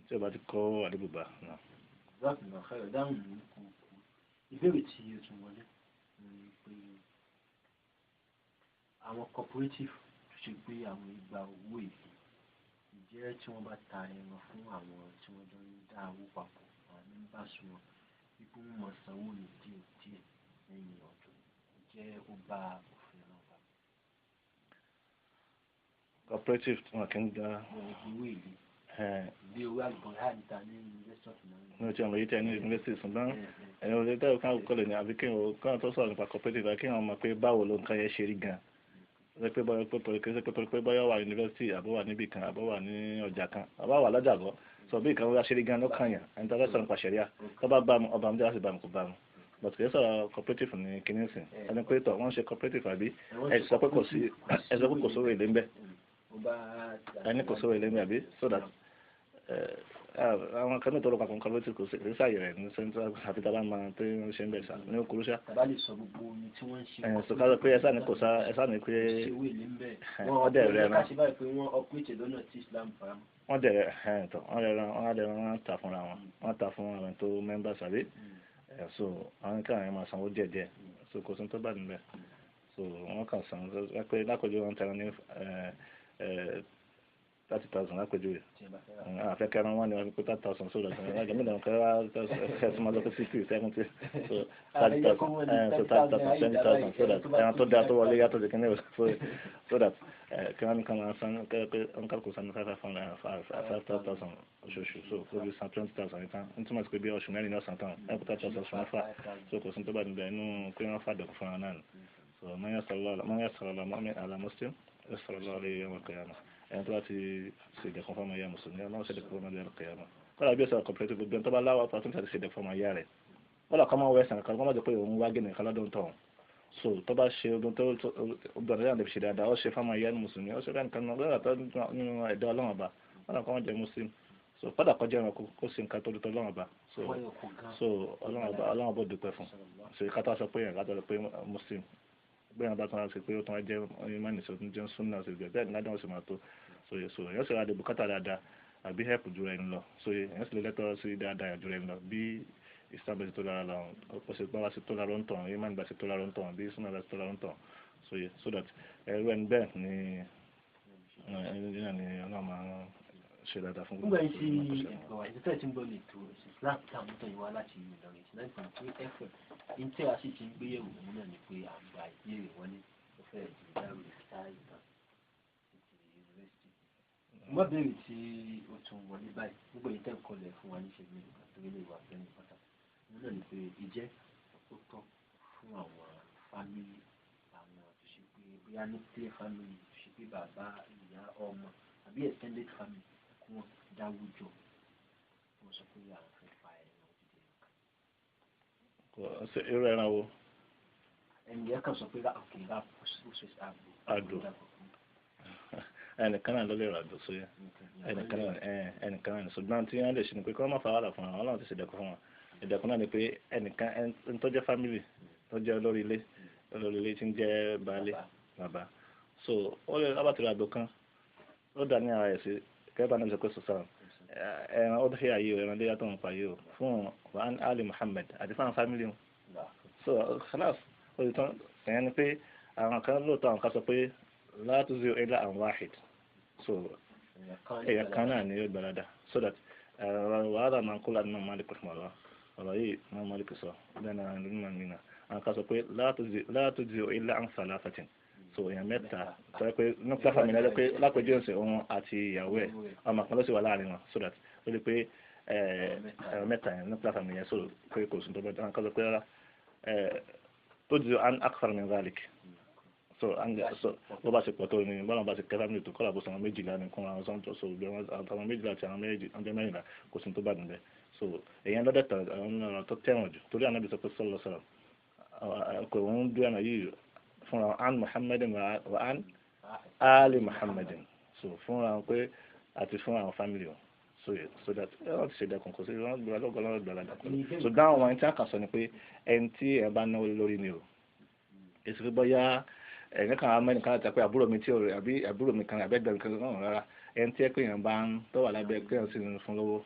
tí o bá ti kó àdébùbà náà. Ìbéèrè tí o tún wọlé ni pé àwọn cooperative tó ṣe gbé àwọn igba owó èlé jẹ́ tí wọ́n bá ta ẹran fún àwọn tí wọ́n jọ ń dá owó papọ̀ àwọn members wọn wípé wọ́n mọ̀ sanwó ní díẹ̀ díẹ̀ lẹ́yìn ọdún jẹ́ ó bá òfin náà bá. Cooperative wọn kì í gba owó èlé bí owó àlùbọ̀n àìta ní university of Ilorin. Ní o ti ọmọ yìí tẹ ní university ṣùgbọ́n ẹni o lè tẹ́wọ́ káwọn kọ́lẹ̀ ní àbí kí wọ́n tó sọ̀rọ̀ nípa cooperative kí wọ́n mọ̀ pé báwo ló nǹkan yẹn ṣe rí gan-an. Pé bọ́yọ̀ pé bọ́yọ̀ wà yunifásitì àbọ̀ wà níbì kan àbọ̀ wà ní ọjà kan àbọ̀ wà lọ́jà gọ́ sọ bí ìkan wá ṣe rí gan lọ́kàn yàn ẹni tó fẹ́ sọ̀rọ̀ nípa ṣẹ̀ríà tó bá bá mu ọba mu jẹ́ láti bá mu kò bá mu but kì í sọ̀rọ̀ cooperative ní kíní sìn ẹni pé tọ̀ wọ́n ṣe cooperative àbí ẹ sọ pé kò sí ẹ sọ pé kò sówó èlé ń bẹ̀ ẹni kò sówó èlé ń bẹ̀ àbí so that àwọn kan ní ìtọ́lọ́pàá kan cooperative kò sí sáyẹ̀ rẹ̀ ní central àfi tá a bá máa tó ń ṣe ń bẹ̀ sá ní okòrò ṣá. Tàbá lè sọ gbogbo omi tí wọ́n ń ṣe. Ẹ̀ sọ ká lọ pé ẹ sáà ní kò sá ẹ sáà ní pé wọ́n dẹ̀ rẹ̀ ran. Wọ́n dẹ̀ rẹ̀ tọ̀ wọ́n rẹ̀ ran wọ́n dẹ̀ ran wọ́n ta fúnra wọn wọ́n ta fún àwọn tó members àbí so àwọn kan àwọn máa sanwó díẹ̀ díẹ̀ so kò sí tó bá níbẹ̀ so wọ́n kàn sanwó pé lákòójú wọn tẹran ní 30,000 lápèjúwe. Àfẹ́ kẹran wọn ni wọ́n fi pé 30,000 sódà sọ̀rọ̀ ẹ̀jẹ̀ mílíọ̀nù kẹrẹ́ ẹ̀sùn máa lọ pé 60, 70, so 30,000, so 30,000, 20,000, so that ẹran tó dáa tó wọlé yàtọ̀ sí kìnìún, so that kí wọ́n ní kan máa san pé wọ́n kálukú san 5,000 oṣooṣù, so kó bí san 20,000 nìkan n túmọ̀ sí pé bí oṣù mẹ́rin ní ọ̀sán tán ẹ̀ kó 30,000 oṣù mẹ́fà, so kò sí tó bá níbẹ̀ inú pé wọ́n fàdọ̀kù fún wọn náà. So man yassara ala muslim yassara Allahu alayhi yawm al-qiyamah. Ẹni tó bá ti ṣe ìdẹ̀kùn fún ọmọ ìyá mùsùlùmí, Ọlọ́run ṣe ìdẹ̀kùn fún ọmọ ìyá al-qiyamah. Kọ́lá bí ó sọ cooperative gbogbo ẹni tó bá láwọ́ opportunity àti ṣe ìdẹ̀kùn fún ọmọ ìyá rẹ̀, kọ́lá kọ́ máa wọ ẹ̀sán kan kọ́ máa jẹ́ pé òun wá gẹ̀nì kan lọ́dún tọ̀hún. So tó bá ṣe ogun tó obìnrin náà lè fi ṣe dáadáa, ó ṣe fún ọmọ ìyá mùsùlùmí, ó ṣe fẹ́ nǹkan lọ́dọ̀ tó nínú ẹ̀dá Ọlọ́run ọba, kọ́lá kọ́ máa jẹ́ muslim. So kọ́dà kọjá ẹranko kó ṣe nǹkan tó dúdú Ọlọ́run ọba, so Ọlọ́run ọba dúpẹ́ fún. So ìka tó sọ pé yẹn látọ̀ pé muslim bẹ́ẹ̀ bá tún wá sí pé ó tún wá jẹ́ ìmánì sí ó tún jẹ́ súnà sí bẹ́ẹ̀ bẹ́ẹ̀ ní ládàá ó sì máa tó. So èèyàn sì ra bùkátà dáadáa àbí help ju ẹni lọ, so èèyàn sì lè lẹ́tọ̀ọ́ sí dáadáa ju ẹni lọ bí Islam bá ti tó lára lọ, ó sì bá wá sí tó lára ń tàn, ìmánì bá sí tó lára ń tàn, bí súnà bá sí tó lára ń tàn. So so that ẹrú ẹni bẹ́ẹ̀ ni ẹni Ọlọ́run máa ń ṣe dáadáa fún. Nígbà yìí tí ẹ̀gbọ́n wa ìtẹ́tẹ́ tí ń gbọ́ lè tó Islam táwọn tó yìí wá láti Ìlọrin 9.3 FM ní tí a sì ti ń gbéyẹ̀wò òun náà ni pé àgbà ìbéèrè wọlé ó fẹ́ di dárò ìfitá ìtàn títí yunifásitì. Mo béèrè tí ó tún wọlé báyìí gbogbo yìí tẹ́ ń kọlẹ̀ fún wa níṣẹ́ mi nìkan torí lè wà fẹ́ ní pàtàkì òun náà ni pé ìjẹ́ ó tọ́ fún àwọn fámìlì àwọn tó ṣe pé bóyá nuclear family tó ṣe pé bàbá ìyá ọmọ àbí extended family kí wọ́n dáwùjọ wọ́n sọ pé àwọn fẹ́ fa ẹran òdìdí ẹran kan. Irú ẹran wo? Ẹnì yẹn kan sọ pé òkè rà ó ṣe àgbò. Àgbò ẹnìkan náà ló lè rà àgbò sóyè ẹnìkan náà ṣùgbọ́n tí wọ́n lè ṣe ni pé kí wọ́n má fa wàhálà fún wọn, Ọlọ́run ti ṣe ìdẹ̀kùn fún wọn. Ìdẹ̀kùn náà ni pé ẹnìkan ẹni tó jẹ́ fámìlì tó jẹ́ olórí ilé tí ń jẹ́ baálé bàbá, so ó lè lábàtì rà àgbò kan ó dà ní ara ẹ̀ sí kẹ́bà náà sọ sọ̀rọ̀ ẹran ó dé ayé o, ẹran léyà tó ń pa ayé o fún wa ali Muhammad àti fún àwọn fámìlì wọn. So khalas ó ti tán. Ẹ̀yẹn ni pé àwọn kan lóòótọ́ àwọn kan sọ pé la tujzi illa an wahid, so èèyàn kan náà ni yóò gbàládà, so that wàhálà máa ń kó láti máa Malik rahimahullah ọ̀rọ̀ yìí máa Malik sọ bẹ́ẹ̀ náà nínú màmí náà àwọn kan sọ pé la tujzi illa an thalathatin, so èèyàn mẹ́ta sọ pé nuclear family náà pé lápẹjọ ìsìn òun àti ìyàwó ẹ̀ ọmọ kan ló sì wà láàrin wọn, so that ó lè pé ẹ̀rọ mẹ́ta yẹn nuclear family yẹn, so pé kò sùn tó bẹ́ẹ̀. Àwọn kan sọ pé rárá tó ju an akthar min dhalik, so bó bá ṣe pọ̀ tó ní bọ́lá bá ṣe kẹ́ family tó kọ́lá bó sọ àwọn méjìlá ní kún àwọn sọ́ńtò, so àwọn méjìlá àti àwọn méjì ọjọ́ mẹ́rìnlá kò sùn tó bá níbẹ̀. So èèyàn lọ́dẹ̀ tẹ̀ àwọn ọ̀rọ̀ tó tẹ̀wọ̀n jù torí Ànábì sọ pé sallallahu alaihi wasallam kò ń dúró ẹ̀nà yìí fúnra an Muhammadin wa an ali Muhammadin, so fúnra pé àti fún àwọn family wọn, so that wọ́n ti ṣe dẹkùn kò sí wọ́n gbọ́dọ̀ lọ́gọ́ lọ́gọ́ gbọ́dọ̀ lọ́gọ́. So dáhùn wọn tí a kà sọ ni pé ẹni tí ẹ bá náwó lórí ni o, èsì pé bóyá ẹ̀yìn kan amẹ́ni kan láti pé àbúrò mi tí ò rẹ̀ àbí àbúrò mi kan àbẹ́gbẹ́ mi kan náà rárá, ẹni tí ẹ pé èèyàn bá ń tó wà lábẹ́ pé èèyàn sì ń fún lówó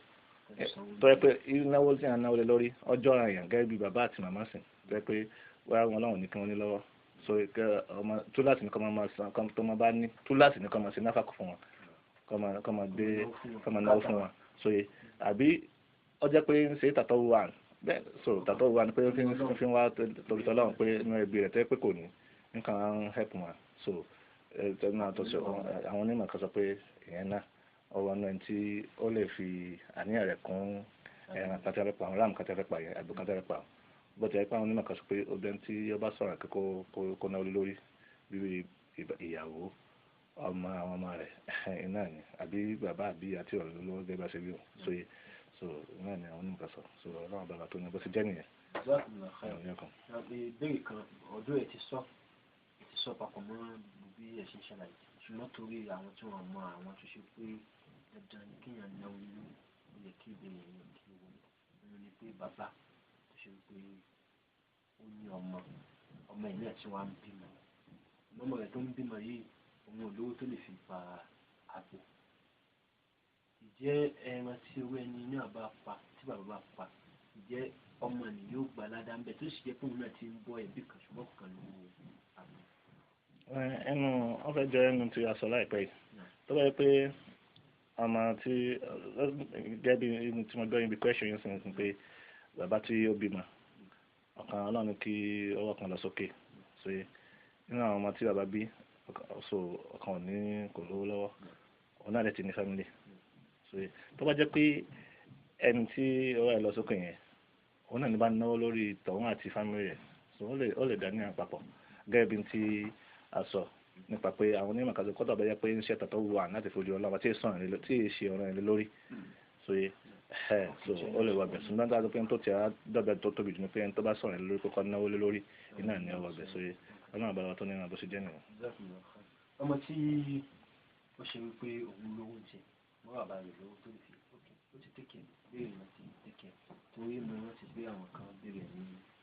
tó yẹ pé náwó tí èèyàn náwó lé lórí ọjọ́ ara èèyàn gẹ́gẹ́ bí bàbá àti màmá sìn tó yẹ pé wọ́n láwọn ní kí wọ́n ní lọ́wọ́, so ọmọ túláàsì ní kọ́ máa san tó máa bá ní túláàsì ní kọ́ máa ṣe náfàkọ̀ fún wọn kọ́ máa gbé kọ́ máa náwó fún wọn, so àbí ó jẹ́ pé ń ṣe tàtọ́ wà bẹ́ẹ̀, so tàtọ́ wà ní pé ń fi wá torí tọ́lọ́run pé inú ẹbí rẹ̀ tẹ́ pé kò ní nǹkan ń help wọn, so àwọn onímọ̀ kan sọ pé ìyẹn náà ọwọ́ náà tí ó lè fi àníyàn rẹ̀ kún ẹran kan tí a fẹ́ pa àwọn ram kan tí a fẹ́ pa yẹn àgbò kan tí a fẹ́ pa bó ti yẹ pé àwọn onímọ̀ kan sọ pé obìnrin tí ó bá sọ̀rọ̀ kó náwó lórí bí ìyàwó ọmọ àwọn ọmọ rẹ̀ iná ni àbí bàbá àbí àti ọ̀rọ̀ lówó gẹ́gẹ́ bá ṣe bí so so iná ni àwọn onímọ̀ kan sọ, so ọlọ́run bàbá tó ní bó ṣe jẹ́ nìyẹn. Ìbéèrè kan ọdún ẹ̀ ti sọ papọ̀ mọ́ bí ẹ̀ ṣe ń ṣàlàyé, ṣùgbọ́n torí àwọn tí wọ́n mọ àwọn tó ṣe pé dandan ni kéèyàn náwó lórí ó yẹ kí ìbéèrè yẹn kí ó wọlé òun ni pé bàbá tó ṣe pé ó ní ọmọ ọmọ ẹ̀ náà tí wọ́n á ń bímọ ọmọ rẹ̀ tó ń bímọ yìí òun ò lówó tó lè fi pa àgbò, ìjẹ́ ẹran tí owó ẹni náà bá pa tí bàbá bá pa ìjẹ́ ọmọ ni yóò gbà ládàá ń bẹ tó sì jẹ́ pé òun náà ti ń bọ́ ẹbí kan ṣùgbọ́n kò kàn lówó àgbò. Ẹnu wọ́n fẹ́ jọ ẹnu tí a sọ láìpẹ́ yìí tó bá yẹ pé Ọmọ tí gẹ́gẹ́ bí tí mo gbọ́ ibi question yẹn sìn pé bàbá tí ó bímọ ọ̀kan Ọlọ́run ní kí ọwọ́ kan lọ sókè, so nínú àwọn ọmọ tí bàbá bí, so ọ̀kan ò ní kò lówó lọ́wọ́, òun náà lè ti ní family. So tó bá jẹ́ pé ẹni tí ọwọ́ ẹ̀ lọ sókè yẹn òun náà ní bá náwó lórí tọ̀hún àti family rẹ̀, so ó lè dá ní àpapọ̀ gẹ́gẹ́ bí ti a sọ nípa pé àwọn onímọ̀ kan sọ kọ́tà bá jẹ́ pé ń ṣe tàtọ́ wà láti fojú ọlọ́wà tí èsì ọ̀rọ̀ ẹ̀ lórí, so ẹ̀ so ó lè wọbẹ̀. Ṣùgbọ́n tó a sọ pé tó ti dọ́bẹ̀ tó tóbi jù ní pé ẹni tó bá sọ̀rọ̀ ẹ̀ lórí kókó náwó lé lórí iná ní ọwọ́ bẹ̀, so ọlọ́run àbára tó ní ìrìnàbó ṣe jẹ́ nìyẹn. Ọmọ tí ó ṣe wípé òun lówó ń jẹ mọ́ bàbá rẹ̀ lówó tó lè fi ó ti tẹ̀kẹ̀ béèrè wọn ti tẹ̀kẹ̀ torí mo rántí pé àwọn kan béèrè ní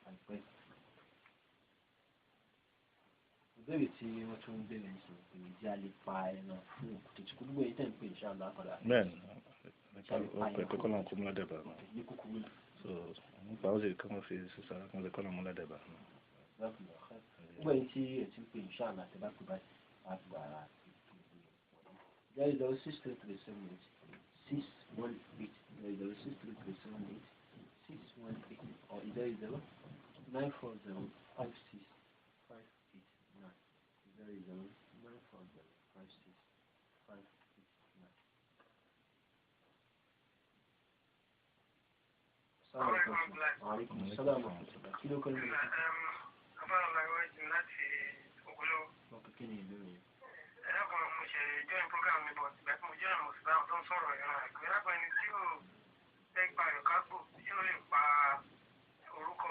àìpẹ́. Ìbéèrè tí wọ́n tún ń béèrè ń sìn pé ìdí a lè pa ẹran fún òkú tó ti kú, gbogbo èyí tẹ̀ ń pè ní ṣáàlú àpàdà. Bẹ́ẹ̀ni, pé kọ́lá kó múlá dẹ̀bà. Ní kúkúrú. So nípa ó sì kí wọ́n fi sísá kí wọ́n lè kọ́lá múlá dẹ̀bà. Gbogbo èyí tí ẹ̀ ti ń pè ní ṣáàlú àtẹ̀bá pè báyìí àgbà 006337861 8, 006337861 8 or 009405658 9, 009405658 9. Aleykum salaam wa rahmatulah. Kí ló kọ́ ní ìlú? Láti Ògúnlówó. Ọkọ̀ kí ni ìbéèrè yẹn? Ẹ̀rọ mo ṣe join program mi, but ìgbà tí mo join mo sì bá àwọn tó ń sọ̀rọ̀ ìran àìkú. Ẹ̀rọ ẹni tí ò fẹ́ gba ìkágbò tí ó lè pa orúkọ.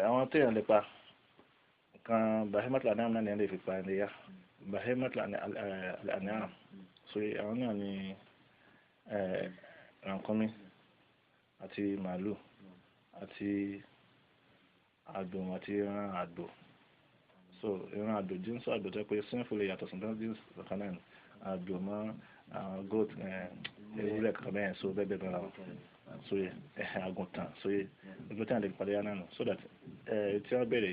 Àwọn téèyàn lè pa kan bahimatul an'am náà ni ẹ lè fi pa ẹlẹ́yà bahimatul an'am, so àwọn náà ni rànkúnmí àti màálù àti àgbò àti ẹran àgbò. So ẹran àgbò jíǹsì àgbò tó pé sínfù lè yàtọ̀ sí jíǹsì kan náà àgbò mọ́ goat, ewúrẹ́ kankan bẹ́ẹ̀, so bẹ́ẹ̀ bẹ́ẹ̀ bẹ́ẹ̀ lọ. So àgùntàn, so gbogbo tí a lè parí yánà nù, so that tí wọ́n béèrè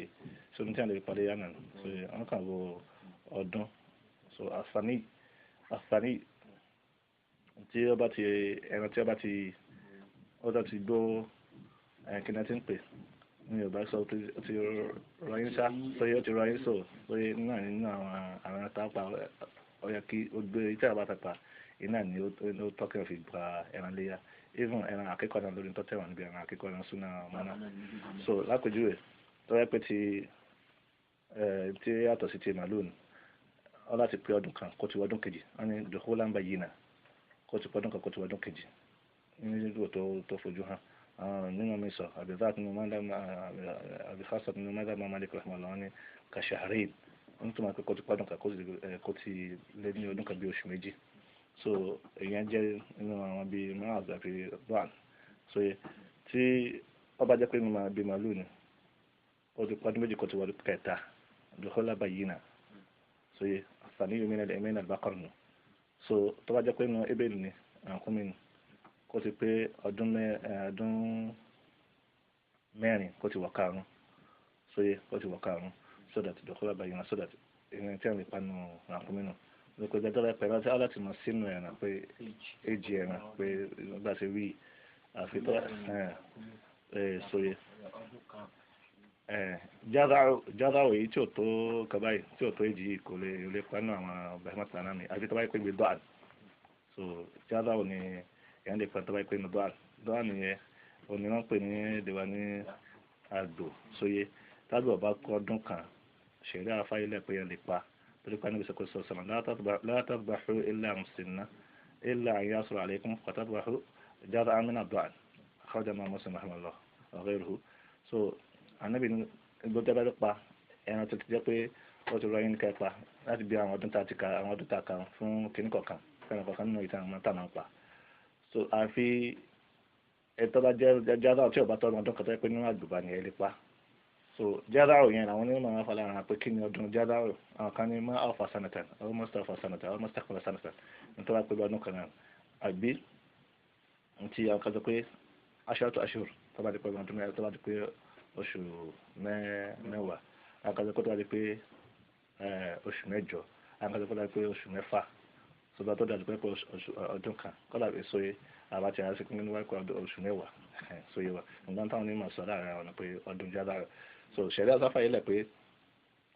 so tí a lè parí yánà nù, so wọ́n kàn wo ọdún, so àǹfààní àǹfààní tí ó bá ti ẹran tí ó bá ti ó bá ti gbó kí ni a ti ń pè ní Yorùbá sọ ó ti rọyìn sá, so ó ti rọyìn sọ, so náà nínú àwọn àwọn tápà ó yẹ kí ó gbé tí a bá tàpá iná ni ó tọ́kẹ́ fi gba ẹran léyà, even ẹran àkẹ́kọ̀ọ́ náà lórí tó tẹ̀wọ̀n níbi ẹran àkẹ́kọ̀ọ́ náà súná ọmọ náà. So lápèjúwe tó yẹ pé ti tí yàtọ̀ sí ti màlúù ni ó láti pé ọdún kan kó ti wọ ọdún kejì, wọ́n ní dùkú láǹbà yìí náà kó ti pé ọdún kan kó ti wọ ọdún kejì nígbà tó fojú hàn nínú mi sọ àbí záàtì nínú mọ́dà àbí xásà nínú mọ́dà máa Malik rahimahullah wọ́n ní kàṣàhárìn wọ́n tún máa pé kó ti pé ọdún kan kó ti lé ní ọdún kan bí oṣù méjì. So èèyàn jẹ́ nínú àwọn bíi mọ́àz àbí ban, so tí ó bá jẹ́ pé bíi màlúù ni ó ti pé ọdún méjì kó ti wọ ọdún kẹta dùkọ́lá báyìí náà, so àǹfààní yóò mìíràn ẹ̀mí náà bákọ̀rọ̀ nù. So tó bá jẹ́ pé nínú ebèlì ni àǹkúmi ni kó ti pé ọdún mẹ́rin kó ti wọ karùn-ún, so kó ti wọ karùn-ún, so that dùkọ́lá báyìí náà, so that ìrìn tí a lè pa nù àǹkúmi nù lóko ìgbà tó bá pẹ̀lú ọtí láti mọ̀ sínú ẹ̀ràn pé èjì ẹ̀ràn pé bá ṣe wí àfi tó sóye jádáwò èyí tí ò tó kaba yìí tí ò tó èjì yìí kò lè lè pa nínú àwọn bẹ̀rẹ̀ náà mi àfi tó bá yẹ pé gbé dọ́à. So jádáwò ni èèyàn lè pa tó bá yẹ pé ní dọ́à dọ́à nìyẹn òní wọ́n pè ní èdè wa ní àgbò, sóye tágbà ọba kọ́ ọdún kan ṣẹ̀rí àfáyílẹ̀ pé yẹn lè pa torí pé Ànábì sọ̀kò sọ̀rọ̀ la tadbahu illa musinna illa an yasura alaykum fatadbahu jaz'an min ad-da'n akhrajahu Muslim rahimahullah wa ghayruhu. So Ànábì ní gbọ́dọ̀ bá pa ẹran tó ti jẹ́ pé ó ti rọyìn kẹpa láti bí àwọn ọdún tá a ti ka àwọn ọdún tá a kà fún kinní kọ̀ọ̀kan fẹ́ràn kọ̀ọ̀kan nínú ìtàn àwọn táwọn pa. So àfi ẹ̀tọ́ bá jẹ́ jaz'a tí ò bá tọ́ ọdún kan tó yẹ pé nínú àgbùbá ni ẹ lè pa. So jaza'u yẹn àwọn onímọ̀ àwọn afọlára pé kí ni ọdún jaza'u, àwọn kan ní má alfa sanatan almost alfa sanatan almost alfa sanatan nítorí wọ́n pé ọdún kan náà àbí ti àwọn kan sọ pé asharatu ashhur tó bá di pé ọdún mẹ́rin tó bá di pé oṣù mẹ́wàá, àwọn kan sọ pé tó bá di pé oṣù mẹ́jọ, Àwọn kan sọ pé oṣù mẹ́fà, ṣùgbọ́n tó dájú pé ọdún kan kọ́lá sóye àbá ti àṣẹ pé nínú wáyé oṣù mẹ́wàá sóye wa. Nǹkan táwọn onímọ̀ sọ láàrin àwọn pé ọdún jádára. So ṣẹ̀rí àsáfà yìí lẹ̀ pé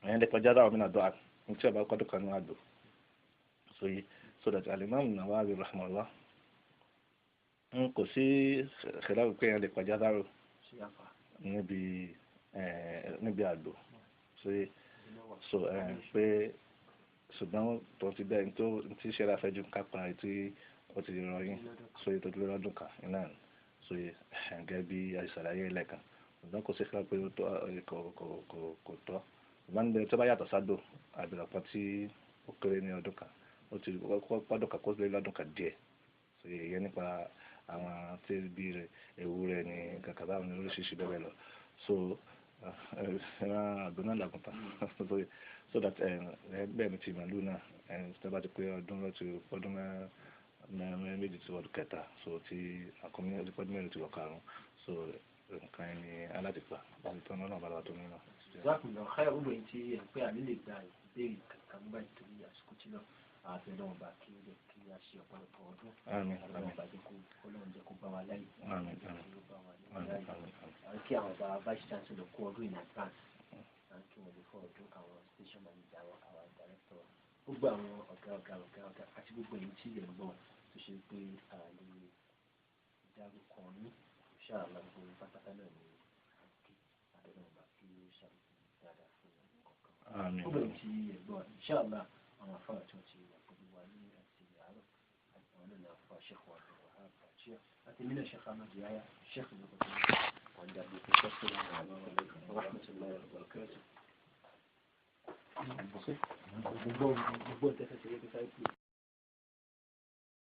ẹ̀yìn lè pa jádára mi náà dọ́ ní tí ọba kọ́dún kan ní àgbò sóye. So that Al-Imam Nawawi rahimahullah kò sí ṣẹlẹ̀ pé ẹ̀yìn lè pa jádára níbi àgbò sóye. So pé ṣùgbọ́n tó ti bẹ́ẹ̀ tó ti ṣe láfẹ́jú kápá tí ó ti rọyìn sóye tó ti lọ́dún kan iná sóye gẹ́gẹ́ bí àṣàlàyé lẹ́ẹ̀kan. Ṣùgbọ́n kò sí ṣe pé kò tọ́. Ṣùgbọ́n níbi tó bá yàtọ̀ sádò àbìràpọ̀ tí ó kéré ní ọdún kan ó ti pọ́dún kan kó lé lọ́dún kan díẹ̀ sóye ìyẹn nípa àwọn tí bí ewúrẹ́ ní kàkà báwọn oríṣiríṣi bẹ́ẹ̀ lọ. So àgbẹ̀ náà làgùntàn so that bẹ́ẹ̀ ni ti màlúù náà tó bá ti pé ọdún lọ́ti ọdún méjì tí ọdún kẹta so ti àkọ́mí ọdún mẹ́rin ti wọ̀ karùn-ún so nǹkan ẹni alátìpa láti tọ́ náà bá tó nínú. Jazakumullahu khairan. Gbogbo èyí tí ẹ pé àmì lè gba ìbéèrè kankan bá ìtorí àsìkò tí náà àfẹ́ náà bá kí ó jẹ́ kí a ṣe ọ̀pọ̀lọpọ̀ ọdún. Àmín. Ọlọ́run bá jẹ́ kó Ọlọ́run jẹ́ kó bá wa láyé. Àmín. Kí ó bá wa láyé. Àmín. Kí àwọn bá vice chancellor kú ọdún in advance. À ń kí wọn lè fọ́ ọdún àwọn station manager àwọn director gbogbo àwọn ọ̀gá ọ̀gá ọ̀gá ọ̀gá àti gbogbo èyí tí ẹ̀ ń gbọ́ tó ṣe pé a lè dárúkọ ní inshallah gbogbo pátápátá náà ní àkí abẹ́rẹ́ ọba kí ó ṣàlùkù dáadáa fún kọ̀ọ̀kan. Àmín. Gbogbo èyí tí ẹ̀ gbọ́ inshallah àwọn afárá tí wọ́n ti wà pẹ̀lú wa ní àti àárọ̀ àti àwọn náà afárá Sheikh wa Abdulwahab Bachir àti mílẹ̀ Sheikh Ahmad Yahya Sheikh rahmatullahi wa barakatuh. Gbogbo gbogbo tẹ́fẹ́ ṣe yẹ kí sáré pè.